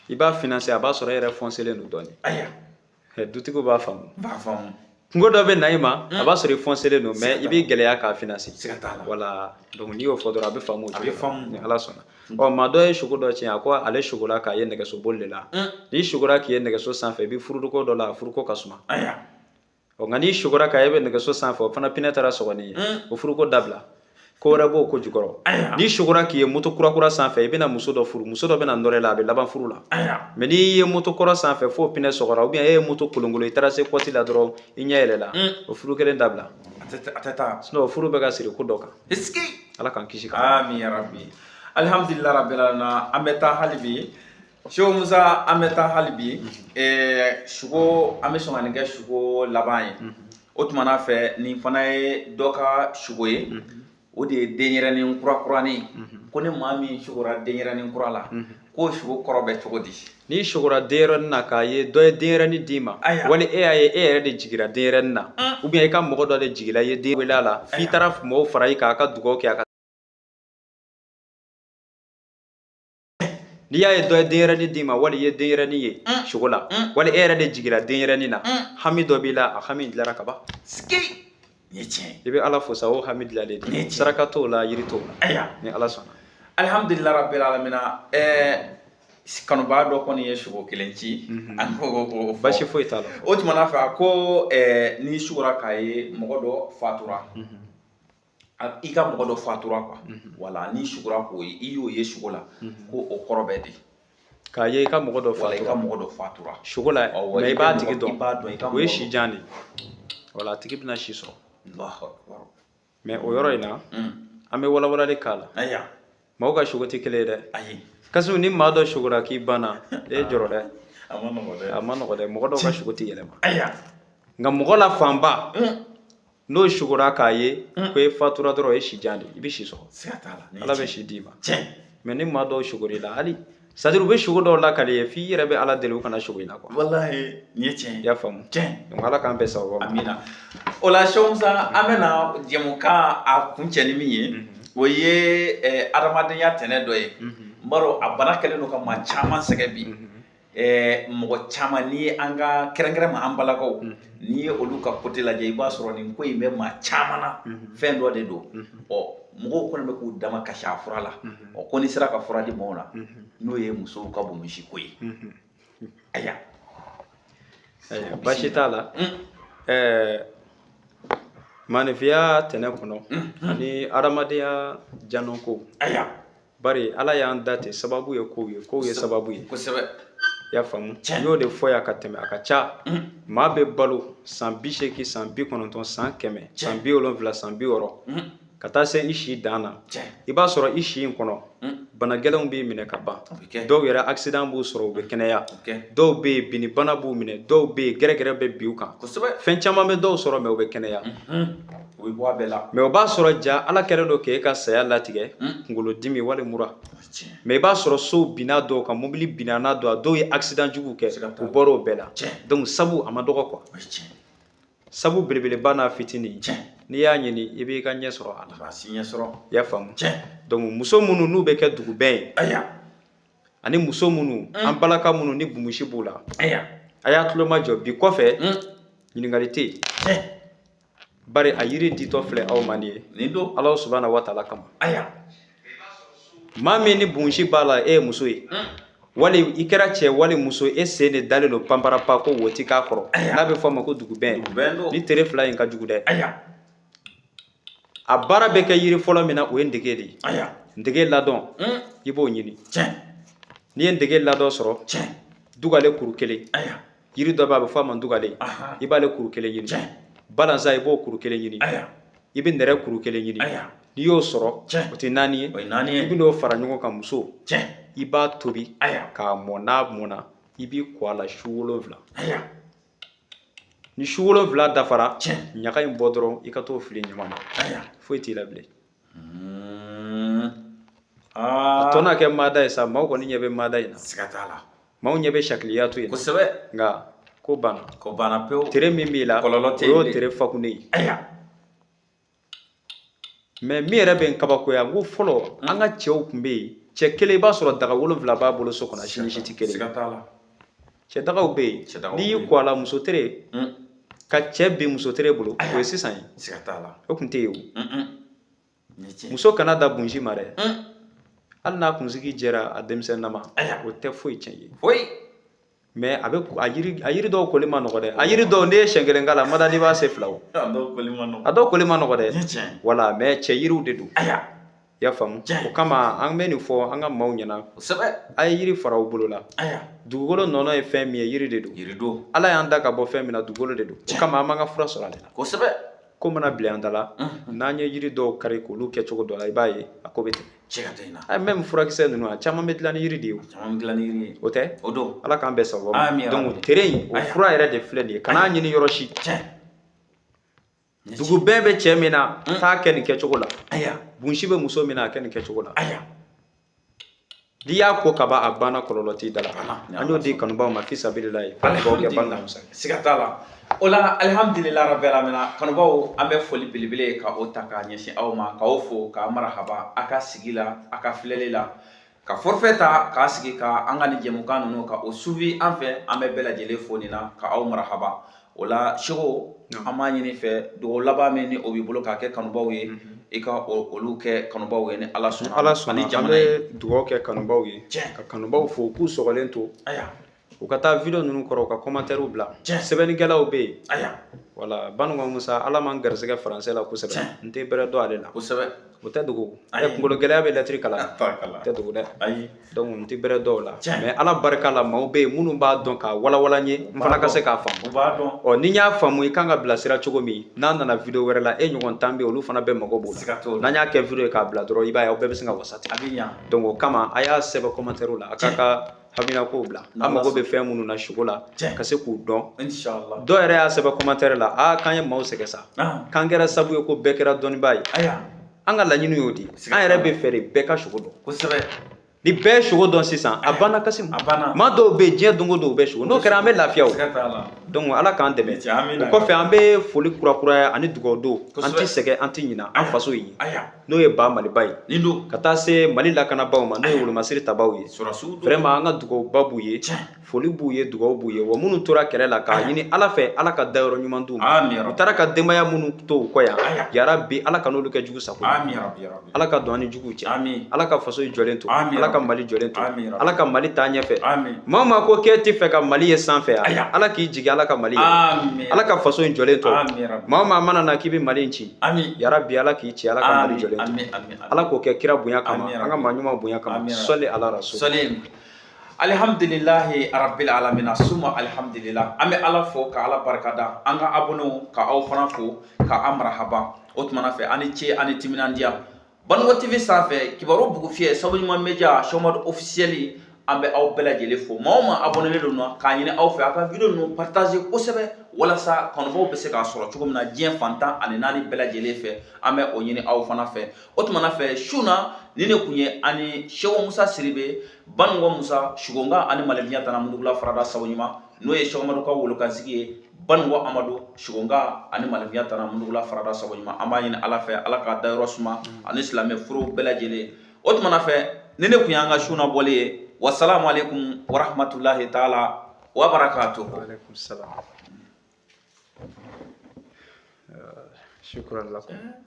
I b'a financer, a b'a sɔrɔ e yɛrɛ fɔnselen don dɔɔnin. Ayiwa. Dutigiw b'a faamu. B'a faamu. Kungo dɔ bɛ na i ma, a b'a sɔrɔ i fɔnselen don, mais i b'i gɛlɛya k'a financer. Siga t'a la. Wala, donc n'i y'o fɔ dɔrɔn, a bɛ faamu o A bɛ faamu. Ni Ala sɔnna. Ɔ, maa dɔ ye sugo dɔ tiɲɛ, a ko ale sugola k'a ye nɛgɛso boli de la. N'i sugora k'i ye nɛgɛso sanfɛ, i bɛ furuko dɔ la, a furuko ka suma. Ayiwa. Ɔ, nka n'i sugora k'a ye bɛ nɛgɛso sanfɛ, o fana pinɛ taara sɔgɔ ye, o furuko dabila. Ko wɛrɛ b'o ko jukɔrɔ. N'i sugora k'i ye moto kura sanfɛ, i bɛna muso dɔ furu, muso dɔ bɛna nɔrɔ i la, a bɛ laban furu la. Mais n'i ye moto kɔrɔ sanfɛ f'o pinɛ sɔgɔra, ou bien e ye moto kolonkolon, i taara se kɔti la dɔrɔn, i ɲɛ yɛlɛla, o furu kelen dabila. A tɛ taa. Sinon o furu bɛ ka siri ko dɔ kan. Ala k'an kisi ka. Amin ya rabbi. Alhamdulillah rabbil alamin. An bɛ taa hali bi. Seko Musa, an bɛ taa hali bi. Sugo, an bɛ sɔn ka nin kɛ sugo laban ye. O tuma na fɛ, nin fana ye dɔ ka sugo ye. O de ye denyɛrɛnin kura kuranin. Ko ni maa min sugora denyɛrɛnin kura la, k'o sugo kɔrɔ bɛ cogo di? N'i sugora denyɛrɛnin na k'a ye dɔ ye denyɛrɛnin d'i ma, wali e y'a ye e yɛrɛ de jigira denyɛrɛnin na, ou bien i ka mɔgɔ dɔ de jigila i ye den wele a la, f'i taara mɔgɔw fara i kan a ka dugawu kɛ a ka. N'i y'a ye dɔ ye denyɛrɛnin d'i ma, wali i ye denyɛrɛnin ye sugo la, wali e yɛrɛ de jigira denyɛrɛnin na, hami dɔ b'i la, a hami dilara ka ban. I bɛ Ala fo sa, o hami dilalen di. Saraka t'o la, yiri t'o la. Ayiwa. Ni Ala sɔnna. Alhamdulillah rabbil alamin. Kanubaa dɔ kɔni ye sugo kelen ci. An ko basi foyi t'a la. O tuma na fɛ, a ko n'i sugora k'a ye mɔgɔ dɔ fatura, i ka mɔgɔ dɔ fatura quoi. Wala n'i sugora k'o ye, i y'o ye sugo la, ko o kɔrɔ bɛ di? K'a ye i ka mɔgɔ dɔ fatura. Wala i ka mɔgɔ dɔ fatura. Sugo la, mais i b'a tigi dɔn. I b'a dɔn, i ka mɔgɔ. O ye si jan de ye. Wala a tigi bɛna si sɔrɔ. Mais o yɔrɔ in na, an bɛ walawalali k'a la. Maaw ka sugo tɛ kelen ye dɛ. Kasimu, ni maa dɔ sugora k'i banna, e jɔrɔ dɛ. A ma nɔgɔ dɛ. Mɔgɔ dɔw ka sugo tɛ yɛlɛma. Nka mɔgɔ la fanba, n'o sugora k'a ye ko e fatura dɔrɔn, o ye si jan de ye, i bɛ si sɔrɔ. Ala bɛ si d'i ma. Mais ni maa dɔw sugora i la, hali c'est à dire u bɛ sugo dɔw lakali ye f'i yɛrɛ bɛ Ala deli u kana sugo i la quoi. Walahi, nin ye tiɲɛ ye. I y'a faamu. Tiɲɛ. Donc Ala k'an bɛn sababa ma. Amina. O la Seko Musa, an bɛna jɛmukan a kuncɛ ni min ye, o ye adamadenya tɛnɛ dɔ ye. N b'a dɔn a bana kɛlen don ka maa caman sɛgɛn bi. Mɔgɔ caman, n'i ye an ka kɛrɛnkɛrɛn ma an balakaw, n'i ye olu ka côté lajɛ, i b'a sɔrɔ nin ko in bɛ maa caman na. Fɛn dɔ de don. Ɔ, mɔgɔw kɔni bɛ k'u dama kasi a fura la. Ɔ, ko n'i sera ka fura di mɔgɔw la, n'o ye musow ka bonbonsi ko ye. Ayiwa. Baasi t'a la. Maanifinya tɛnɛ kɔnɔ ani adamadenya janɔnko. Ayiwa. Bari Ala y'an da ten, sababu ye kow ye, kow ye sababu ye. Kosɛbɛ. I y'a faamu. N y'o de fɔ yan ka tɛmɛ, a ka ca. Maa bɛ balo san 80, san 90, san 100, san 70, san 60. Ka taa se i si dan na. I b'a sɔrɔ i si in kɔnɔ, bana gɛlɛnw b'i minɛ ka ban. Dɔw yɛrɛ accident b'u sɔrɔ, u bɛ kɛnɛya. Dɔw bɛ yen binni bana b'u minɛ, dɔw bɛ yen gɛrɛgɛrɛ bɛ bin u kan. Fɛn caman bɛ dɔw sɔrɔ, mais u bɛ kɛnɛya. U bɛ bɔ a bɛɛ la. Mais o b'a sɔrɔ ja Ala kɛlen don k'e ka saya latigɛ, kunkolodimi wali mura. Mais i b'a sɔrɔ sow binna dɔw kan, mobili binna n'a dɔw, dɔw ye accident jugu kɛ, u bɔra o bɛɛ la. Donc sabu a ma dɔgɔ quoi. Sabu belebeleba n'a fitinin, n'i y'a ɲini, i b'i ka ɲɛ sɔrɔ a la. I y'a faamu. Donc muso minnu n'u bɛ kɛ dugubɛn ye, ani muso minnu an balaka minnu ni bonbonsi b'u la, a y'a tulo majɔ bi kɔfɛ, ɲininkali tɛ yen. Bari a yiri ditɔ filɛ aw ma nin ye. Nin don. Ala subahana wa taala kama. Maa min ni bonbonsi b'a la, e ye muso ye, wali i kɛra cɛ wali muso, e sen de dalen don panparapa ko wo ti k'a kɔrɔ, n'a bɛ fɔ a ma ko dugubɛn. Ni tere fila in ka jugu dɛ. A baara bɛ kɛ yiri fɔlɔ min na, o ye ndege de ye. Ndege ladɔn, i b'o ɲini. N'i ye ndege ladɔn sɔrɔ, Dugale kuru 1. Yiri dɔ b'a bɛ fɔ a ma dugale. I b'ale kuru 1 ɲini. Balanzan i b'o kuru 1 ɲini. I bɛ nɛrɛ kuru 1 ɲini. N'i y'o sɔrɔ, o tɛ 4 ye. I bɛ n'o fara ɲɔgɔn kan muso. I b'a tobi k'a mɔ. N'a mɔnna, i b'i ko a la su 7. Ni su 7 dafara, ɲaga in bɔ dɔrɔn i ka t'o fili ɲama na. Foyi t'i la bilen. A tɔ n'a kɛ mada ye sa, maaw kɔni ɲɛ bɛ mada in na. Siga t'a la. Maaw ɲɛ bɛ sakiliyatu in na. Kosɛbɛ. Nka ko banna. Ko banna pewu. Tere min b'i la, kɔlɔlɔ tɛ yen. O y'o tere fakunnen ye. Mais min yɛrɛ bɛ n kabakoya, n ko fɔlɔ an ka cɛw tun bɛ yen, cɛ kelen i b'a sɔrɔ daga 7 b'a bolo so kɔnɔ, si ni si tɛ kelen. Siga t'a la. Cɛ dagaw bɛ yen. N'i y'i ko a la muso tere, ka cɛ bin muso tere bolo, o ye sisan ye. Siga t'a la. O tun tɛ yen o. Muso kana da bunsi ma dɛ. Hali n'a kunsigi jɛra a denmisɛnnama, o tɛ foyi tiɲɛ ye. Foyi. Mais a bɛ a yiri dɔw koli ma nɔgɔ dɛ. A yiri dɔw n'i ye siɲɛ kelen k'a la, madadi b'a se 2 o. A dɔw koli ma nɔgɔ. A dɔw koli ma nɔgɔ dɛ. Voilà, mais cɛ yiriw de don. I y'a faamu? O kama an bɛ nin fɔ an ka maaw ɲɛna. Kosɛbɛ. A ye yiri fara aw bolo la. Dugukolo nɔnɔ ye fɛn min ye, yiri de don. Yiri don. Ala y'an da ka bɔ fɛn min na, dugukolo de don. O kama an b'an ka fura sɔrɔ ale la. Kosɛbɛ. Ko mana bila an da la, n'an ye yiri dɔw kari k'olu kɛ cogo dɔ la, i b'a ye a ko bɛ tɛmɛ. Même furakisɛ ninnu, a caman bɛ dilan ni yiri de ye. Caman bɛ dilan ni yiri ye. O tɛ? O don. Ala k'an bɛn sababu ma. Donc tere in, o fura yɛrɛ de filɛ nin ye. Kan'a ɲini yɔrɔ si. Dugu bɛɛ bɛ cɛ min na, taa kɛ nin kɛcogo la. Bunsi bɛ muso min na, a kɛ nin kɛcogo la. N'i y'a ko ka ban, a banna, kɔlɔlɔ t'i da la. An y'o di kanubaw ma fi sabililahi. Siga t'a la. O la alihamudulila rabbil alamina, kanubaw, an bɛ foli belebele ka o ta k'a ɲɛsin aw ma, k'aw fo k'a marahaba a ka sigi la, a ka filɛli la, ka forfait ta k'a sigi ka an ka nin jɛmukan ninnu ka o suivi an fɛ. An bɛ bɛɛ lajɛlen fo nin na ka aw marahaba. O la Seko, an b'a ɲini fɛ dugawu laban min ni o b'i bolo k'a kɛ kanubaw ye, i ka olu kɛ kanubaw ye ni Ala sɔnna. Ala sɔnna, an bɛ dugawu kɛ kanubaw ye, ka kanubaw fo k'u sɔgɔlen to. U ka taa video ninnu kɔrɔ, u ka commentaire bila. Sɛbɛnnikɛlaw bɛ yen. Voilà, Banugan Musa, Ala m'an garisɛgɛ français la kosɛbɛ. N tɛ bɛrɛ dɔn ale la. Kosɛbɛ. O tɛ dogo. Kunkolo gɛlɛya bɛ lɛtiri kalan. O tɛ dogo dɛ. Donc n tɛ bɛrɛ dɔn o la. Mais Ala barika la, maaw bɛ yen minnu b'a dɔn k'a walawala n ye, n fana ka se k'a faamu. U b'a dɔn. Ɔ ni n y'a faamu, i kan ka bilasira cogo min, n'a nana video wɛrɛ la, e ɲɔgɔn tan bɛ yen, olu fana bɛɛ mago b'o la. N'an y'a kɛ video ye k'a bila dɔrɔn, i b'a ye aw bɛɛ bɛ sin ka wasa ten. A bɛ ɲa. Donc o kama, a y'a sɛbɛn commentaire la, a k'a ka hamina kow bila. An mago bɛ fɛn minnu na sugo la, ka se k'u dɔn. Dɔw yɛrɛ y'a sɛbɛn commentaire la, aa k'an ye maaw sɛgɛn sa, k'an kɛra sabu ye ko bɛɛ kɛra dɔnnibaa ye. An ka laɲini y'o de ye. An yɛrɛ bɛ fɛ de bɛɛ ka sogo dɔn. Kosɛbɛ. Ni bɛɛ ye sogo dɔn sisan, a banna Kasimu. A banna. Maa dɔw bɛ yen, diɲɛ don o don u bɛ sogo. N'o kɛra an bɛ lafiya o. Donc Ala k'an dɛmɛ. O kɔfɛ an bɛ foli kurakuraya ani dugawu don. An tɛ sɛgɛn, an tɛ ɲina an faso in ye. N'o ye ba Maliba ye. Ka taa se Mali lakanabaaw ma, n'o ye wolomasiri tabaw ye. Vraiment an ka dugawuba b'u ye. Foli b'u ye, dugawu b'u ye. Wa minnu tora kɛlɛ la k'a ɲini Ala fɛ, Ala ka dayɔrɔ ɲuman d'u ma. U taara ka denbaya minnu to u kɔ yan, yarabi Ala ka n'olu kɛ jugu sago ye. Ala ka don an ni juguw cɛ. Ala ka faso jɔlen to. Ala ka Mali jɔlen to. Ala ka Mali taa ɲɛfɛ. Maa o maa ko k'e tɛ fɛ ka Mali ye sanfɛ yan, Ala k'i jigin, Ala ka Mali ye. Ala ka faso in jɔlen to. Maa o maa mana na k'i bɛ Mali in ci, yarabi Ala k'i ci, Ala ka Mali jɔlen to. Ala k'o kɛ kira bonya kama, an ka maa ɲuman bonya kama. Sɔli ala rasul. Alihamdulilahi rabbil alamina, suma alihamdulillah. An bɛ Ala fo ka Ala barikada, an ka abonnéw ka aw fana fo ka an marahaba. O tuma fɛ, ani ce ani timinandiya. Banugo TV sanfɛ, kibaru bugu fiyɛ, sabu ɲuman media, Sɛki officiel, an bɛ aw bɛɛ lajɛlen fo. Maa o maa abonné don na, k'a ɲini aw fɛ a ka video ninnu partager kosɛbɛ, walasa kanubaw bɛ se k'a sɔrɔ cogo min na diɲɛ fan 14 bɛɛ lajɛlen fɛ. An bɛ o ɲini aw fana fɛ. O tuma fɛ, su na ni ne kun ye ani Sɛki Musa Sidibe, Banugo Musa, Sugonga ani Maliyɛn tana Mudugula farada sabu ɲuman, n'o ye Sɛki Amadu ka wolokansigi ye, Banugo Amadu, Sugonga ani Maliyɛn tana Mudugula farada sabu ɲuman. An b'a ɲini Ala fɛ, Ala k'a dayɔrɔ suma ani silamɛ furu bɛɛ lajɛlen. O tuma fɛ, ni ne kun y'an ka su na bɔli ye. Wassalamu alaikum warahmatullahi taala wa barakatuh. Wa alaikum salam. Shukran lakum.